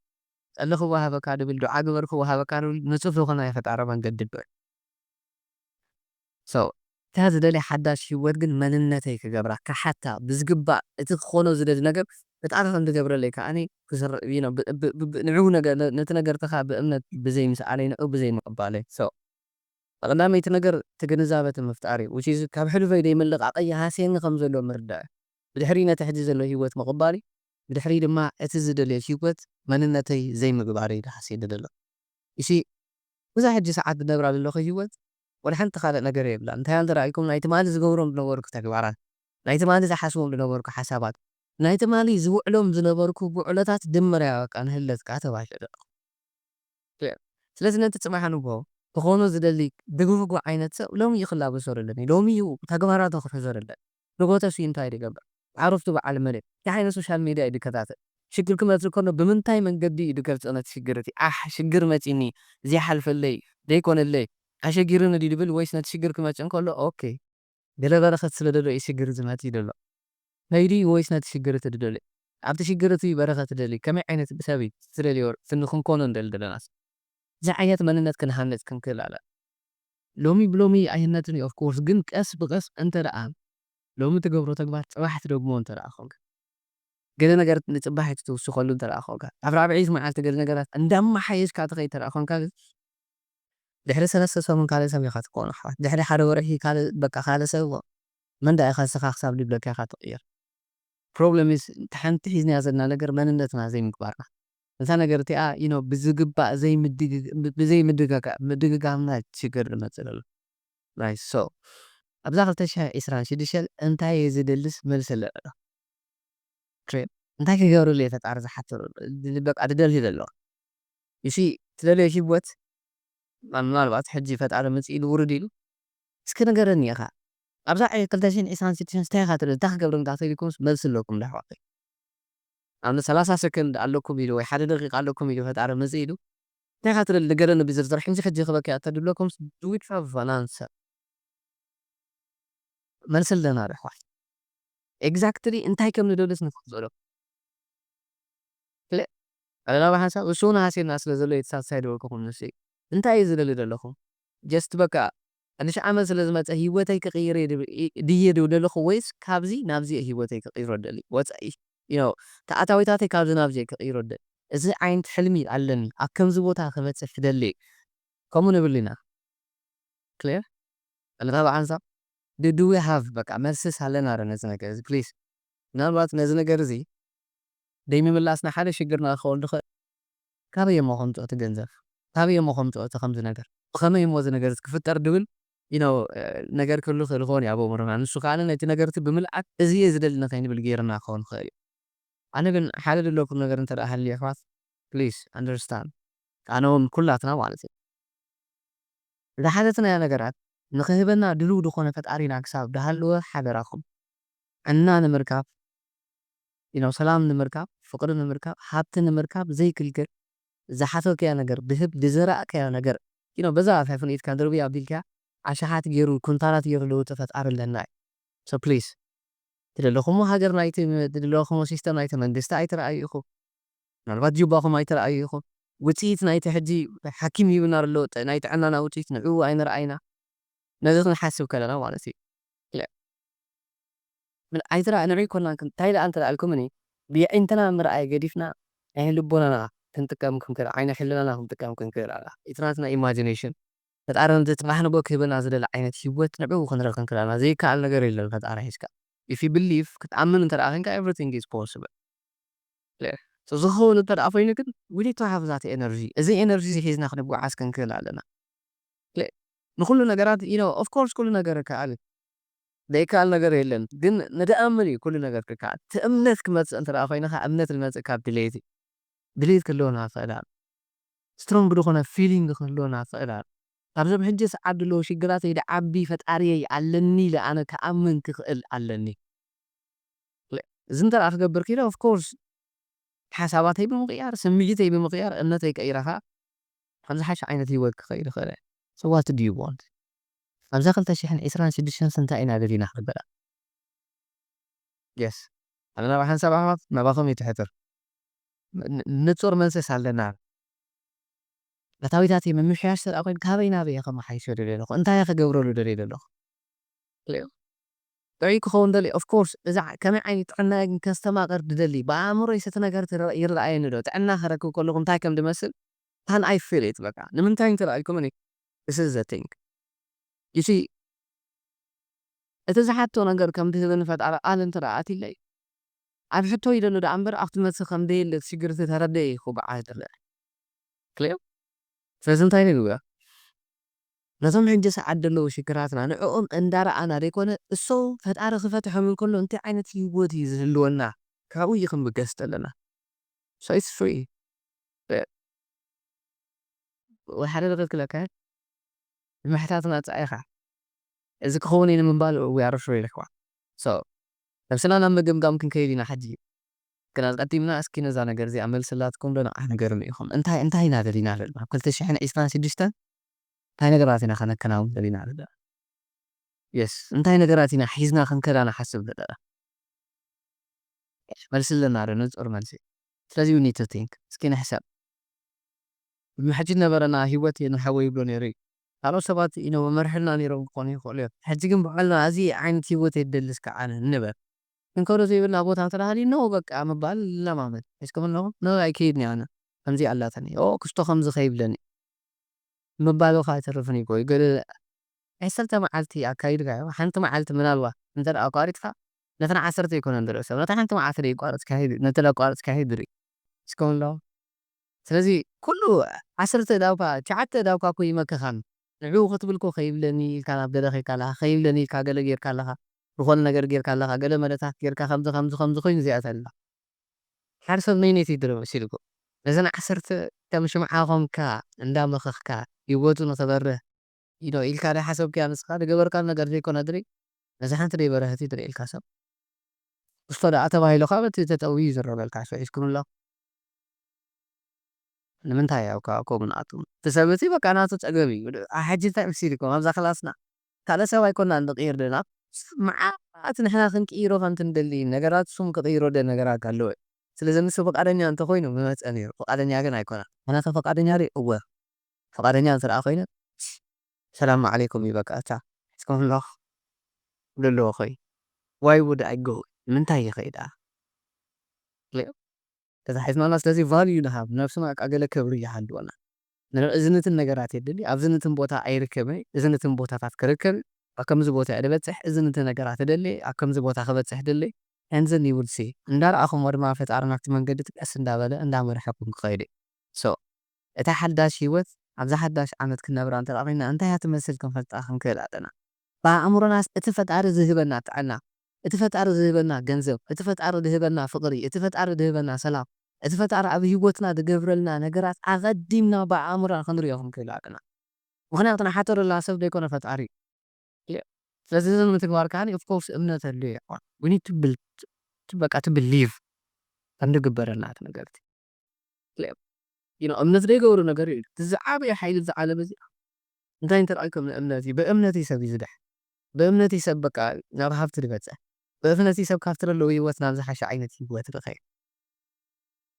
ጸሊ ክወሃበካ ድብል፣ ዱዓ ግበር ክወሃበካ ድብል፣ ንጹር ዝኾነ ናይ ፈጣሪ መንገዲ ድብል። So፣ እታ ዝደልያ ሓዳሽ ህይወት ግን መንነተይ ክገብራ፣ ክሓታ፣ ብዝግባእ እቲ ክኾኖ ዝደሊ ነገር ፈጣሪ ከም ዝገብረለይ ከኣ ኣነ ክስር-፣ you know፣ ብ-፣ ብ-፣ ብ-፣ ብ-፣ ንዕኡ ነገር፣ ነ-፣ ነቲ ነገር ተኻ ብእምነት ብዘይ ምስኣለይ፣ ንዕኡ ብዘይ ምቕባለይ። So፣ ቀዳመይቲ ነገር እቲ ግንዛበ እቲ ምፍጣር እዩ። Which is ካብ ሕሉፈይ ደይምልቃቐይ ይሃስየኒ ከም ዘሎ ምርዳእ። ብድሕሪ ነቲ ሕጂ ዘሎ ህይወት ምቕባል እዩ። ብድሕሪ ድማ እቲ ዝደልዮ ህይወት መንነተይ ዘይምግባር እዩ ዝሃስየኒ ዘሎ። እሺ፣ እዛ ሕጂ ሰዓት ዝነብራ ዘለኹ ህይወት ወላ ሓንቲ ካልእ ነገር የብላን። እንታይ እንተ ደኣ ኢልኩም ናይ ትማሊ ዝገብሮም ዝነበርኩ ተግባራት፣ ናይ ትማሊ ዝሓስቦም ዝነበርኩ ሓሳባት፣ ናይ ትማሊ ዝውዕሎም ዝነበርኩ ውዕሎታት ድምር እያ በቃ ንህለትካ ተባሂለ ዘለኹ። ስለዚ ነቲ ጽባሕ ንግሆ ክኾኖ ዝደሊ ድግህጉ ዓይነት ሰብ ሎሚ እዩ ክላበሶ ዘለኒ። ሎሚ እዩ ተግባራቱ ክሕዞ ዘለኒ። ንግሆ ተስኡ እንታይ ድገብር? ዓረፍቱ በዓል መን እዩ? እንታይ ዓይነት ሶሻል ሜድያ እዩ ድከታተል? ሽግር ክመጽእ ከሎ ብምንታይ መንገዲ እዩ ድገልጾ ነቲ ሽግር እቲ? ኣሕ፣ ሽግር መጺኒ፣ ዘይሓልፈለይ፣ ዘይኮነለይ፣ ኣሸጊርኒ ድዩ ድብል ወይስ ነቲ ሽግር ክመጽእ እንከሎ፣ ኦኬ፣ ገለ በረኸት ስለ ደሎ እዩ ሽግር ዝመጽእ ደሎ? ከይዱ እዩ ወይስ ነቲ ሽግር እቲ ድደልዮ? ኣብቲ ሽግር እቲ በረኸት ትደሊ? ከመይ ዓይነት ሰብ እዩ ትደልዮ? ክንኮኖ ንደሊ ደለናስ? እዚ ዓይነት መንነት ክንሃንጽ ክንክእል ኣለና። ሎሚ ብሎሚ ኣይህነጽን እዩ of course፣ ግን ቀስ ብቐስ እንተ ደኣ ሎሚ ትገብሮ ተግባር ጽባሕ ትደግሞ እንተ ደኣ ኾንካ፣ ገለ ነገር ንጽባሕ ትውስኸሉ እንተ ደኣ ኾንካ፣ ኣብ ራብዐይቲ መዓልቲ ገለ ነገራት እንዳመሓየሽካ ትኸይድ እንተ ደኣ ኾንካ፣ ግን ድሕሪ ሰለስተ ሰሙን ካልእ ሰብ ኢኻ ትኮን ኣሕዋት። ድሕሪ ሓደ ወርሒ ካልእ፣ በቃ ካልእ ሰብ፣ መን ደኣ ኢኻ ንስኻ ክሳብ ድብለካ ኢኻ ትቕየር። Problem is፣ እታ ሓንቲ ሒዝናያ ዘለና ነገር መንነትና ዘይምግባርና። እታ ነገር እቲኣ፣ you know፣ ብዝግባእ ዘይምድግ-፣ ብ-፣ ብዘይምድግጋ-፣ ምድግጋምና ሽግር ዝመጽእ ዘሎ። Nice። So፣ ኣብዛ ክልተ ሽሕን ዕስራን ሽዱሽተን እንታይ እየ ዝደልስ መልሲ ኣለና። ክሬም። እንታይ ክገብረሉ እየ ፈጣሪ ዝሓትር? ድ-፣ በቃ ድደልዩ ዘለኹ። You see፣ ትደልዮ ህይወት፣ ምናልባት ሕጂ ፈጣሪ ምጽእ ኢሉ ውርድ ኢሉ፣ እስኪ ንገረኒ ኢኻ። ኣብዛ ዕየ ክልተ ሽሕን ዕስራን ሽዱሽተን እንታይ ኢኻ ትደሊ? እንታይ ክገብር እንዳ ተኢልኩምስ መልሲ ኣለኩም ዶ ኣሕዋተይ? ኣብ ሰላሳ ሰከንድ ኣለኩም ኢሉ ወይ ሓደ ደቂቃ ኣለኩም ኢሉ ፈጣሪ ምጽእ ኢሉ፣ እንታይ ኢኻ ትደሊ? ንገረኒ ብዝርዝር፣ ሕጂ ሕጂ ክበኪ እያ ተድብለኩምስ፣ do we have an answer? መልሲ ኣለና ዶ ኣሕዋት? Exactly እንታይ ከም ንደልስ ንፈልጦ ዶ? ስለ ቀለላዊ ሓሳብ እሱ እውን ሃስየና ስለ ዘሎ እዩ ተሳትሳይ ዝበልኩኹም ንሱ እዩ። እንታይ እዩ ዝደሊ ዘለኹ? Just በቃ ንሽ ዓመት ስለ ዝመጸ ህይወተይ ክቕይር እየ ድብ-፣ ኢ-፣ ድየ ድው ዘለኹ ወይስ ካብዚ ናብዚ እየ ህይወተይ ክቕይሮ ደሊ? ወጻኢ፣ you know፣ ተኣታዊታተይ ካብዚ ናብዚ እየ ክቕይሮ ደሊ። እዚ ዓይነት ሕልሚ ኣለኒ። ኣብ ከምዚ ቦታ ክበጽሕ ትደሊ። ከምኡ ንብል ኢና። ክሊር? ኣነታ ብሓንሳብ ድ-፣ do we have በቃ መልስስ ኣለና ዶ ነዚ ነገር እዚ? ፕሊዝ። ምናልባት ነዚ ነገር እዚ ደይምምላስና ሓደ ሽግርና ክኸውን ዝኽእል፣ ካበይ እሞ ከምጽኦ እቲ ገንዘብ? ካበይ እሞ ከምጽኦ እቲ ከምዚ ነገር? ብኸመይ እሞ እዚ ነገር እዚ ክፍጠር ድብል፣ you know፣ እ፣ ነገር ክህሉ ክእል ይኸውን እዩ ኣብ ኣእምሮና። ንሱ ከኣ ነቲ ነገር እቲ ብምልኣት እዚ እየ ዝደሊ ንኸይንብል ገይርና ክኸውን ይኽእል እዩ። ኣነ ግን ሓደ ድለኩም ነገር እንተ ደኣ ሃልዩ ኣሕዋት፣ ፕሊዝ ኣንደርስታንድ። ኣነ እውን ኩላትና ማለት እዩ። ዝሓተትናዮ ነገራት ንኽህበና ድሉው ዝኾነ ፈጣሪና ክሳብ ድሃለወ ሓደራኹም። ዕና ንምርካብ፣ you know፣ ሰላም ንምርካብ፣ ፍቕሪ ንምርካብ፣ ሃብቲ ንምርካብ ዘይክልክል፣ ዝሓተትካዮ ነገር ድህብ፣ ድዘራእካዮ ነገር፣ you know፣ በዛ ኣፍ ይኹን ኢድካ ድርብይ ኣቢልካ ኣሽሓት ገይሩ፣ ኩንታላት ገይሩ ልውጢ ፈጣሪ ኣለና እዩ። So ፕሊዝ፣ ትደለኹሞ ሃገር ናይቲ፣ ትደለኹሞ ሲስተም ናይቲ መንግስቲ ኣይትረኣዩ ኢኹም። ምናልባት ጁባኹም ኣይትረኣዩ ኢኹም። ውጽኢት ናይቲ ሕጂ ሓኪም ሂብና ኣሎ፣ ጥ-፣ ናይ ጥዕናና ውጽኢት ንዕኡ ኣይንረኣይና። ነዚ ክንሓስብ ከለና ማለት እዩ። ለ-፣ ምን ኣይትረኣ-፣ ንርኢ ኮናን ክን-፣ እንታይ ደኣ እንተ ደኣ ኣልኩምኒ፣ ብየዒንትና ምርኣይ ገዲፍና፣ ናይ ልቦናና ክንጥቀም ክንክእል፣ ዓይነ ሕልናና ክንጥቀም ክንክእል ኣላ። It's not an imagination። ፈጣሪ ነቲ ጽባሕ ንጎ ክህበና ዝደለ ዓይነት ህይወት ንዕኡ ክንርኢ ክንክእል ኣላ። ዘይከኣል ነገር የለን ፈጣሪ ሒዝካ። If you believe፣ ክትኣምን እንተ ደኣ ኮንካ፣ everything is possible። Clear። So ዝኸውን እንተ ደኣ ኮይኑ ግን we need to have that energy። እዚ ኤነርጂ እዚ ሒዝና ክንጓዓዝ ክንክእል ኣለና። Clear። ንኹሉ ነገራት፣ you know, of course ኩሉ ነገር ይከኣል እዩ። ዘይከኣል ነገር የለን። ግን ንድኣምን እዩ ኩሉ ነገር ክከኣል። እቲ እምነት ክመጽእ እንተ ደኣ ኮይንኻ፣ እምነት ዝመጽእ ካብ ድሌት እዩ። ድሌት ክህልወና ይኽእል ኣሎ። ስትሮንግ ዝኾነ ፊሊንግ ክህልወና ይኽእል ኣሎ። ካብዞም ሕጂ ሰዓት ዘለዉ ሽግራተይ ዝዓቢ ፈጣሪየይ ኣለኒ ኢለ ኣነ ክኣምን ክኽእል ኣለኒ። እዚ እንተ ደኣ ክገብር ክኢለ፣ of course ሓሳባተይ ብምቕያር፣ ስምዒተይ ብምቕያር፣ እምነተይ ቀይረ ኸኣ ኣብ ዝሓሸ ዓይነት ህይወት ክኸይድ እኽእል እየ። So what do you want? ኣብዛ ክልተ ሽሕን ዕስራን ሽዱሽተን እንታይ ኢና ደሊና ክንበላ? የስ። ኣነ ናብ ሓንሳብ ኣሕዋት ናባኹም ይትሕትር። ን-፣ ንጹር መልስስ ኣለና። ኣታዊታተይ ምምሕያሽ ስለ ኮይኑ ካበይ ናበይ እየ ከመሓይሾ ደልየ ኣለኹ? እንታይ እየ ክገብረሉ ደልየ ዘለኹ? ክልኤው። ጥዑይ ክኸውን ደልየ። Of course፣ እዚ ዓ-፣ ከመይ ዓይነት ጥዕና እየ ግን ከስተማቕር ድደሊ? ብኣእምሮይስ እቲ ነገር ትረ-፣ ይረኣየኒ ዶ? ጥዕና ክረክብ ከለኹ እንታይ ከም ድመስል? Can I feel it? በቃ። ንምንታይ እንተ ደኣ ኢልኩምኒ? This is the thing። You see፣ እቲ ዝሓቶ ነገር ከም ድህበኒ ፈጣሪ ቃል እንተ ደኣ ኣትዩለይ፣ ኣብ ሕቶይ ደሎ ደኣ እምበር ኣብቲ መልሲ ከም ደየለ እቲ ሽግር እቲ ተረደየ ክበዓል ዝረአ። ክልኤው። ስለዚ እንታይ ንግበር? ነቶም ሕጂ ሰዓት ዘለዉ ሽግራትና ንዕኦም እንዳረኣና ዘይኮነ፣ እሶም ፈጣሪ ክፈትሖም እንከሎ እንታይ ዓይነት ህይወት እዩ ዝህልወና? ካብኡ እዩ ክንብገስ ዘለና። So it's free። ወይ ሓደ ነገር ክለካ፣ ንምሕታት ናጻ ኢኻ። እዚ ክኸውን እዩ ንምባል we are free ኢልክዋ። So ነብስና ናብ ምግምጋም ክንከይድ ኢና ሕጂ። ግን ኣስቀዲምና እስኪ ነዛ ነገር እዚኣ መልስላትኩም ዶ ንዓ ንገሩኒ ኢኹም። እንታይ፣ እንታይ ኢና ደሊና ዘለና? ኣብ ክልተ ሽሕን ዕስራን ሽዱሽተን እንታይ ነገራት ኢና ከነከናውን ደሊና ዘለና? የስ፣ እንታይ ነገራት ኢና ሒዝና ክንከዳ ንሓስብ ዘለና? መልሲ ኣለና ዶ? ንጹር መልሲ። ስለዚ we need to think። እስኪ ንሕሰብ። ቅድሚ ሕጂ ዝነበረና ህይወት እዩ ንሓወ ይብሎ ነይሩ እዩ። ካልኦት ሰባት ኢኖ መመርሕልና ነይሮም ክኾኑ ይኽእሉ እዮም። ሕጂ ግን ባዕልና እዚ ዓይነት ህይወት እየ ዝደሊ እስከ ኣነ ንበል። ክንከዶ ዘይብልና ቦታ እንተ ደኣ ሃልዩ፣ ኖ በቃ ምባል ንለማመድ። ሒዝኩም ኣለኹም? ኖ ኣይከይድን እየ ኣነ። ከምዚ ኣላትኒ። ኦ ክስቶ ከምዚ ከይብለኒ። ምባሉ ከኣ ኣይተርፍን እዩ። ወይ ገለ ናይ ሰለስተ መዓልቲ ኣካይድካዮ፣ ሓንቲ መዓልቲ ምናልባት እንተ ደኣ ኣቋሪጽካ፣ ነተን ዓሰርተ ኣይኮነን ዝርኢ ሰብ። ነታ ሓንቲ መዓልቲ ደይ ቋረጽካዮ፣ ነቲ ደይ ኣቋረጽካዮ ድርኢ። እስከ ኣሎ። ስለዚ ኩሉ ዓሰርተ ዳውካ፣ ትሽዓተ ዳውካ እኮ ይመክኻን። ንዕኡ ክትብል እኮ ከይብለኒ ኢልካ ናብ ገለ ኸይድካ ኣለኻ፣ ከይብለኒ ኢልካ ገለ ጌርካ ኣለኻ፣ ዝኾነ ነገር ጌርካ ኣለኻ፣ ገለ መደታት ጌርካ ከምዚ፣ ከምዚ፣ ከምዚ ኮይኑ እዚኣ ተላ። ሓደ ሰብ ነይነይቲ ይድረ መሲልኩ። ነዘን ዓሰርተ ከም ሽምዓ ኾንካ እንዳመኸኽካ ህይወቱ ንኽበርህ ኢዶ ኢልካ ደይ ሓሰብክያ ንስኻ ዝገበርካ ነገር ዘይኮነ ድሪ፣ ነዚ ሓንቲ ደይ በረህቲ ድሪ ኢልካ ሰብ። ክስቶ ደኣ ተባሂሉ ካብ እቲ ተጠውዩ ይዝረበልካ፣ ሰው ሒዝኩም ኣሎ። ንምንታይ ያው ካብ ከምኡ ንኣቱ? እቲ ሰብ እቲ በቃ ናቱ ጸገም እዩ። ድ-፣ ኣ፣ ሕጂ እንታይ መሲልኩም ኣብዛ ክላስና? ካልእ ሰብ ኣይኮናን ንቕይር ደና። ሰብ መዓት ንሕና ክንቅይሮ ከምቲ ንደሊ ነገራት እሱም ክቕይሮ ደ ነገራት ኣለወ። ስለዚ ንሱ ፍቃደኛ እንተኾይኑ ምመጸ ነይሩ። ፍቃደኛ ግን ኣይኮነን። ኣነ ከ ፍቃደኛ ድየ? እወ። ፍቃደኛ እንተ ደኣ ኮይነ፣ ሰላም ዓለይኩም እዩ በቃ። እታ እስከ ኣለኹ። ደለዎ ኾይ። Why would I go? ንምንታይ ይኸይድ ደኣ? ክልኤው። ተታሒዝናና ስለዚ ቫልዩ ንሃብ። ነብስና በቃ ገለ ክብሪ ይሃልወና። ንርኢ እዝንትን ነገራት የድሊ። ኣብዝንትን ቦታ ኣይርከብን። እዝንትን ቦታታት ክርከብ። ኣብ ከምዚ ቦታ እየ ዝበጽሕ። እዝንትን ነገራት እደሊ። ኣብ ከምዚ ቦታ ክበጽሕ ድሊ። And then you will see። እንዳረኣኹምዎ ድማ ፈጣሪ ናብቲ መንገዲ ቀስ እንዳበለ እንዳመርሐኩም ክኸይድ እዩ። So፣ እታ ሓዳሽ ህይወት፣ ኣብዛ ሓዳሽ ዓመት ክንነብራ እንተ ደኣ ኮይንና፣ እንታይ እያ ትመስል ክንፈልጣ ክንክእል ኣለና። ብኣእምሮናስ እቲ ፈጣሪ ዝህበና ጥዕና፣ እቲ ፈጣሪ ዝህበና ገንዘብ፣ እቲ ፈጣሪ ዝህበና ፍቕሪ፣ እቲ ፈጣሪ ዝህበና ሰላም፣ እቲ ፈጣሪ ኣብ ህይወትና ዝገብረልና ነገራት ኣቐዲምና ብኣእምሮና ክንሪኦ ክንክእል ኣለና። ምኽንያቱ ንሓተረላ ሰብ ዘይኮነ ፈጣሪ እዩ። ስለዚ እዚ ንምትግባር ከኣ of course እምነት ኣድልዮ እዩ። We need to build፣ to፣ በቃ to believe ከም ዝግበረልና እቲ ነገር እቲ። You know፣ እምነት ዘይገብሮ ነገር እዩ። እቲ ዝዓበየ ሓይሊ እዚ ዓለም እዚ እንታይ እንተ ደኣ ኢልኩም ንእምነት እዩ። ብእምነት እዩ ሰብ እዩ ዝድሕን። ብእምነት እዩ ሰብ በቃ ናብ ሃብቲ ዝበጽሕ። ብእምነት እዩ ሰብ ካብቲ ዘለዎ ህይወት ናብ ዝሓሸ ዓይነት ህይወት ዝኸይድ።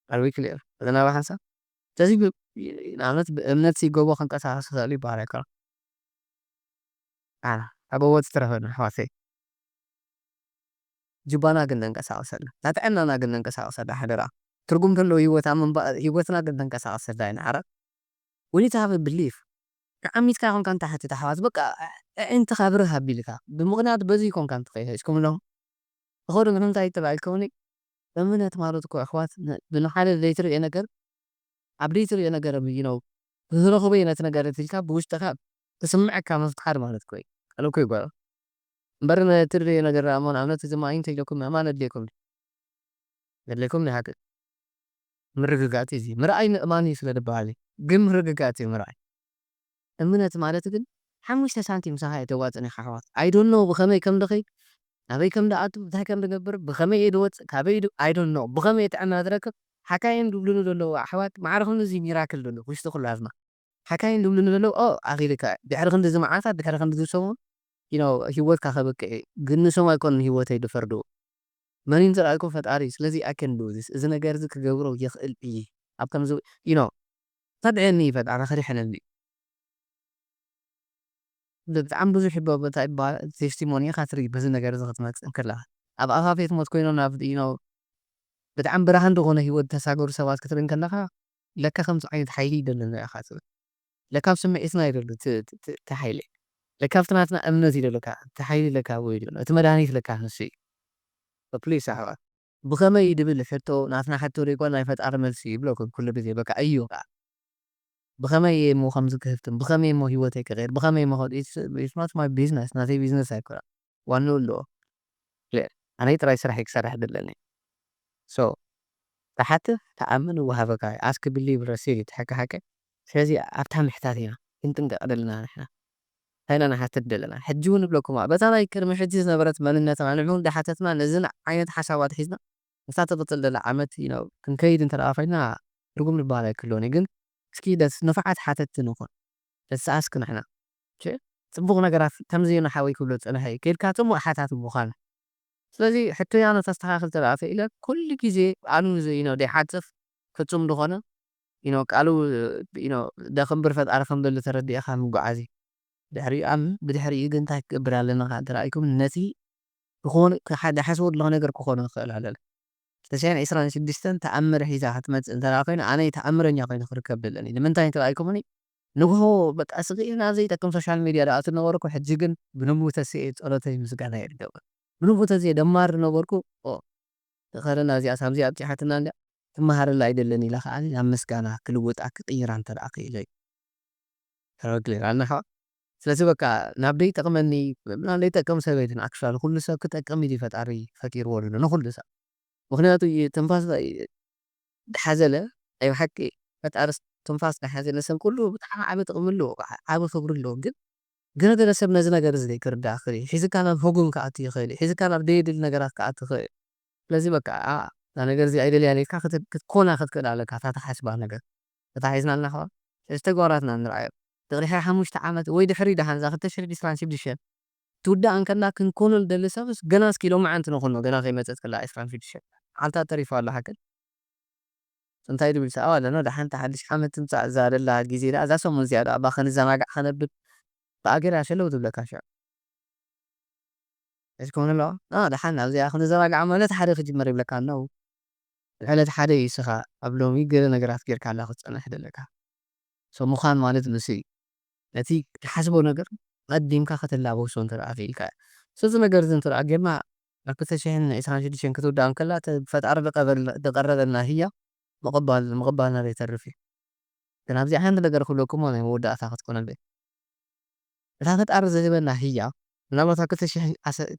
Are we clear? እዚ ናባ ሓንሳብ። ስለዚ ብ-፣ ንኣብነት ብእምነት ሲ ጎቦ ክንቀሳቐስ ይኽእል ይበሃል ኣይኮነን። ኣና፣ ኣብ ጎቦ ትትረፈና ኣሕዋተይ። ጅባና ግን ነንቀሳቕሰላ። እታ ጥዕናና ግን ነንቀሳቕሰላ ሓደራ። ትርጉም ዘለዎ ህይወት ኣብ ምንባር ህይወትና ግን ተንቀሳቐሰላ ኢና። ሓራ we need to have a belief። ተዓሚትካ ይኮንካ እንተ ሓንቲ ኣሕዋት በቃ ኣዒንትኻ ብርህ ኣቢልካ ብምኽንያት በዚ ይኮንካ እንተ ከይሀ እስኩም ኣለኹም። እኸዱ ንምንታይ ተባሂልከውኒ እምነት ማለት እኮ ኣሕዋት ን- ብንሓደ ዘይትርእየ ነገር ኣብ ዘይትርእየ ነገር እዩ ነው ዝረኽበ ነቲ ነገር እቲ ኢልካ ብውሽጥኻ ትስምዐካ ምፍጣር ማለት እኮ እዩ። ቃል እኮ ይጓ እምበር ነቲ ትርእየ ነገር ኣሞ ንኣብነት እዚ ማይ እንተ ኢለኩም ምእማን ኣድልየኩም ድዩ? ኣድልየኩም ናይ ሓቂ ምርግጋእ እዩ። ምርኣይ ምእማን እዩ ስለ ዝበሃል እዩ። ግን ምርግጋእ እዩ ምርኣይ። እምነት ማለት ግን ሓሙሽተ ሳንቲም ምሳኻ እየ ተዋፅን ኢኻ ኣሕዋት። I don't know ብኸመይ ከም ድኸይድ ናበይ ከም ድኣቱ እንታይ ከም ድገብር ብኸመይ እየ ድወፅእ ካበይ ድ I don't know ብኸመይ እየ ጥዕና ዝረክብ ሓካይም ድብሉኒ ዘለዉ ኣሕዋት ማዕረ ክንድዚ ሚራክል ዘሎ ውሽጢ ኩላትና ሓካይም ድብሉኒ ዘለዉ ኦ ኣኺልካ ድሕሪ ክንድዚ መዓልታት ድሕሪ ክንድዚ ሰሙን you know ህይወትካ ከብቅዕ እዩ። ግን ንሶም ኣይኮኑን ህይወተይ ድፈርድዎ መን እንተ ደኣ ኣይኮን ፈጣሪ እዩ። ስለዚ I can do this እዚ ነገር እዚ ክገብሮ ይኽእል እየ ኣብ ከምዚ you know ከድዕኒ እዩ ፈጣሪ ክድሕነኒ እዩ። ብጣዕሚ ብዙሕ ይበ- እንታይ ይበሃል ቴስቲሞኒ ኢኻ ትርኢ በዚ ነገር እዚ ክትመጽእ እንከለኻ ኣብ ኣፋፌት ሞት ኮይኖም ናብ you know ብጣዕሚ ብርሃን ዝኾነ ህይወት ተሳገሩ ሰባት ክትርኢ እንከለኻ ለካ ከምዚ ዓይነት ሓይሊ ይደለና ኢኻ ትብል። ለካ ኣብ ስምዒትና ይደሉ እቲ ሓይሊ ለካ ኣብቲ ናትና እምነት ይደለካ እቲ ሓይሊ ለካ ወይ እቲ መድሃኒት ለካ ንሱ እዩ። ፕሊስ ኣሕዋት ብኸመይ እዩ ድብል ሕቶ ናትና ሕቶ ደይኮን ናይ ፈጣሪ መልሲ ይብለኩም ኩሉ ግዜ በቃ እዩ ከዓ ብኸመይ እየ እሞ ከምዚ ክህፍትም ብኸመይ እሞ ህይወተይ ክቕየር ብኸመይ እሞ it's not my business ናተይ ቢዝነስ ኣይኮነ ዋንኡ ኣለዎ ኣነይ ጥራይ ስራሕ ክሰርሕ ደለኒ so ተሓትት ተኣምን እወሃበካ ኣስክ ብሊ ብረሲል እዩ ትሕቂ ሓቂ ስለዚ ኣብታ ምሕታት ኢና ክንጥንቀቕ ደለና ንሕና እንታይ ኢና ንሓትት ደለና ሕጂ እውን ንብለኩም በታ ናይ ቅድሚ ሕጂ ዝነበረት መንነትና ንዑ እንዳሓተትና ነዝን ዓይነት ሓሳባት ሒዝና እታ ትቕጽል ዘላ ዓመት ክንከይድ እንተ ደኣ ኮይና ትርጉም ዝበሃል ኣይክህልዎን እዩ። ግን እስኪ ደስ ንፉዓት ሓተትቲ ንኹን። ደስ ኣስክ ንሕና። እሺ? ጽቡቕ ነገራት ከምዚ እዩ ንሓወይ ክብሎ ዝጸንሐ እዩ። ከይድካ ጽሙእ ሓታቲ ምዃን። ስለዚ ሕቶይ ኣነ ተስተኻኽል እንተ ደኣ ክኢለ ኩሉ ግዜ ቃሉ ዝ- you know፣ ዘይሓጽፍ ፍጹም ዝኾነ you know፣ ቃሉ you know፣ ደኽምብር ፈጣሪ ከም ዘሎ ተረዲእኻ ምጉዓዝ እዩ። ድሕሪኡ ኣብ ብድሕሪኡ ግን እንታይ ክገብር ኣለና ተራእይኩም ነቲ ዝኾነ ዝሓስቦ ዘለኹ ነገር ክኾኖ ይኽእል ኣለና። ተስዓን ዕስራን ሽዱሽተን ተኣምር ሒዛ ክትመጽእ እንተ ኮይና ኣነ ተኣምረኛ ኮይኑ ክርከብ ደለኒ ንምንታይ እንተ ኣይኮምኒ ንግሆ በቃ ስቕ ኢልና ዘይጠቅም ሶሻል ሚድያ ደኣ ትነበርኩ ሕጂ ግን ብንቡ ተስኤ ጸሎተይ ምስጋና ይርገበ ብንቡ ተስኤ ደማር ነበርኩ ኦ ተኸረና እዚኣ ሳምዚ ኣብፂሓትና እንዳ ትመሃረላ ኣይደለን ኢላ ከዓ ናብ ምስጋና ክልውጣ ክቅይራ እንተ ክኢለ ተረግሌና ኣለና ሓዋ ስለዚ በቃ ናብ ደይጠቕመኒ ናብ ደይጠቅም ሰበይትን ኣክቹዋሊ ኩሉ ሰብ ክጠቅም እዩ ፈጣሪ ፈጢርዎ ኣሎ ንኩሉ ሰብ ምክንያቱ ትንፋስ ድሓዘለ ናይ ብሓቂ ፈጣሪ ትንፋስ ድሓዘለ ሰብ ኩሉ ብጣዕሚ ዓቢ ጥቕሚ ኣለዎ ዓቢ ክብሪ ኣለዎ ግን ገለ ገለ ሰብ ነዚ ነገር እዚ ክርዳእ ክእል እዩ ሒዝካ ናብ ህጉም ክኣቱ ይኽእል እዩ ሒዝካ ናብ ደየድል ነገራት ክኣቱ ይኽእል እዩ ስለዚ በቃ እዛ ነገር እዚ ኣይደልያን ኢልካ ክትኮና ክትክእል ኣለካ እታ ትሓስባ ነገር እታ ሒዝና ኣለና ከ እዚ ተግባራትና ንርኣዮ ድሕሪ ሓሙሽተ ዓመት ወይ ድሕሪ ደሓን እዛ ክልተ ሽሕን ዕስራን ሽዱሽተን ትውዳእ እንከላ ክንኮኖ ንደሊ ሰብስ ገና እስኪ ሎማዓንቲ ንኹኖ ገና ከይመፀት ከላ ዕስራን ሽዱሽተን መዓልታት ተሪፋ ኣሎ ሓቅን እንታይ ድብል ሰኣው ኣለና ደሓን ሓድሽ ዓመት ትምፃእ እዛ ደላ ግዜ ደኣ እዛ ሰሙን እዚኣ ደኣ እባ ክንዘናጋዕ ከነብል ብኣገር ኣሸለው ትብለካ ሽዑ ሕዝኮነ ኣለዋ ደሓን ኣብዚኣ ክንዘናጋዕ ማለት ሓደ ክጅመር ይብለካ ኣለዉ ዕለት ሓደ እዩ ስኻ ኣብ ሎሚ ገለ ነገራት ጌርካ ኣላ ክትፀንሕ ደለካ ሰው ምዃን ማለት ንሱ እዩ ነቲ ትሓስቦ ነገር ቀዲምካ ከተላበሶ እንተ ደኣ ክኢልካ እዩ ስለዚ ነገር እዚ እንተ ደኣ ጌርና ኣብ ክልተ ሽሕን ዕስራን ሽዱሽተን ክትውዳእ እንከላ እቲ ፈጣሪ ዝቐረበልና ህያ ምቕባል ምቕባልና ዘይተርፍ እዩ ግን ኣብዚ ሓንቲ ነገር ክብለኩም ናይ መወዳእታ ክትኮነለይ እታ ፈጣሪ ዝህበና ህያ ምናልባት ኣብ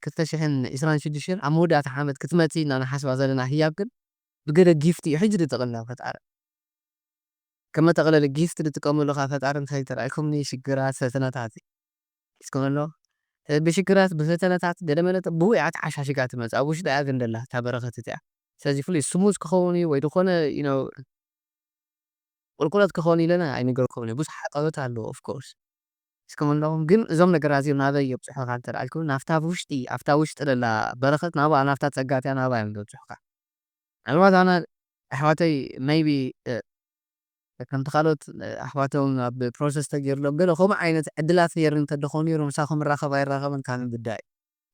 ክልተ ሽሕን ዕስራን ሽዱሽተን ኣብ መወዳእታ ዓመት ክትመፅእ ኢና ንሓስባ ዘለና ህያብ ግን ብገለ ጊፍት እዩ ሕጂ ዝጥቕልና ፈጣሪ ከም መጠቕለሊ ጊፍት ዝጥቀመሉ ካብ ፈጣሪ እንታይ ተራእይኩምኒ ሽግራት ፈተነታት እዩ እስከመሎ ብሽግራት ብፈተነታት ገለመለ ብውያት ዓሻሽጋ ትመፅእ ኣብ ውሽጢ እያ ግን ደላ እታ በረኸት እቲያ ስለዚ ፍሉይ ስሙዝ ክኸውን እዩ ወይ ዝኾነ ቁልቁለት ክኾን ኢለና ኣይነገርኩምን ብዙሕ ሓቀበት ኣለዎ ኦፍኮርስ እስከመለኹም ግን እዞም ነገራት እዚኦም ናበይ የብፅሑኻ እንተልኣልኩም ናፍታ ውሽጢ ኣብታ ውሽጢ ለላ በረኸት ናብኣ ናፍታ ፀጋትያ ናብኣ እዮም ዘብፅሑኻ ምናልባት ኣነ ኣሕዋተይ maybe ከምቲ ካልኦት ኣሕዋቶም ኣብ ፕሮሰስ ተገይርሎም ገለ ከምኡ ዓይነት ዕድላት ነይሩ እንተደኾኑ ነይሩ ምሳኹም ራኸብ ኣይራኸብን ካብ ምብዳእ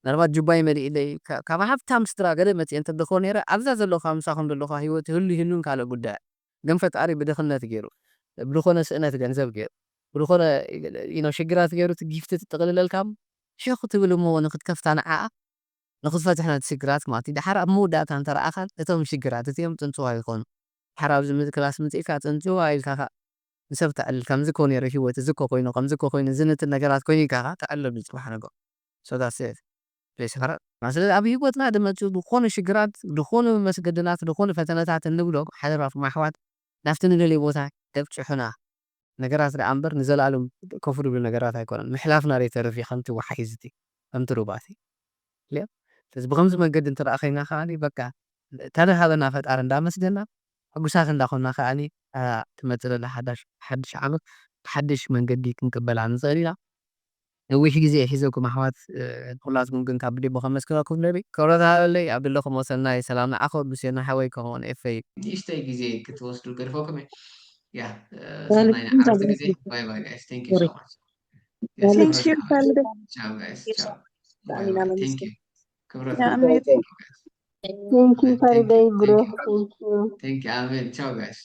ምናልባት ጁባይ መሊእለይ ካብ ሃብታም ስድራ ገለ መፅእ እንተ ደኾ ነይረ ኣብዛ ዘለኹ ምሳኹም ዘለኹ ህይወት ህሉ ይህሉን ካልእ ጉዳይ ግን ፈጣሪ ብድኽነት ገይሩ ብዝኾነ ስእነት ገንዘብ ገይሩ ብዝኾነ ሽግራት ገይሩ እቲ ጊፍቲ ትጥቕልለልካ ሽኹ ትብል እሞ ንክትከፍታ ንዓኣ ንክትፈትሕ ነቲ ሽግራት ማለት እዩ። ድሓር ኣብ መወዳእታ እንተረኣኻን እቶም ሽግራት እዚኦም ፅንፅዋ ይኾኑ። ድሓር ኣብዚ ክላስ ምፅእካ ፅንፅዋ ኢልካ ንሰብ ተዕልል ከምዚ ኮ ነይሩ ህይወት እዚ ኮ ኮይኑ ከምዚ ኮ ኮይኑ ዝንትን ነገራት ኮይኑ ኢልካ ተዕልሉ ፅባሕ ነገ ሶዳሴ ዘይስፈረ ስለዚ ኣብ ህይወትና ድመፅኡ ዝኾኑ ሽግራት ዝኾኑ መስገድናት ዝኾኑ ፈተነታት እንብሎም ሓደራኹም ኣሕዋት ናብቲ ንደልዮ ቦታ ደብፅሑና ነገራት ደኣ እምበር ንዘለኣለም ኮፍ ዝብሉ ነገራት ኣይኮነን ምሕላፍና ዘይተርፍ እዩ ከምቲ ወሓይዝቲ ከምቲ ሩባቲ ስለዚ ብከምዚ መንገዲ እንተ ኸይና ከዓ በቃ ተደሃበና ፈጣሪ እንዳመስገና ሕጉሳት እንዳኾና ከዓ ትመፅእ ዘላ ሓዳሽ ሓድሽ ዓመት ብሓድሽ መንገዲ ክንቅበላ ንኽእል ኢና ነዊሕ ግዜ ሒዘኩም ኣሕዋት ንኩላትኩም ግን ካብ ብልቢ ከመስግነኩም ደሊ ክብረት ሃበለይ ኣብ ድለኹም ወሰናይ ሰላም ንዓኹም ብሴና ሓወይ ከምኡውን ኤፈይ ንእሽተይ ግዜ ክትወስዱ ገድፈኩም እየ ያ ሰናይ ንዓርፍቲ ግዜ bye bye guys thank you so much Thank you, Fariday. ciao guys ciao ብጣዕሚ ኢና thank you ክብረት ኣሜን። thank you guys Thank you, Fariday, bro. Thank you. thank you ኣሜን ciao guys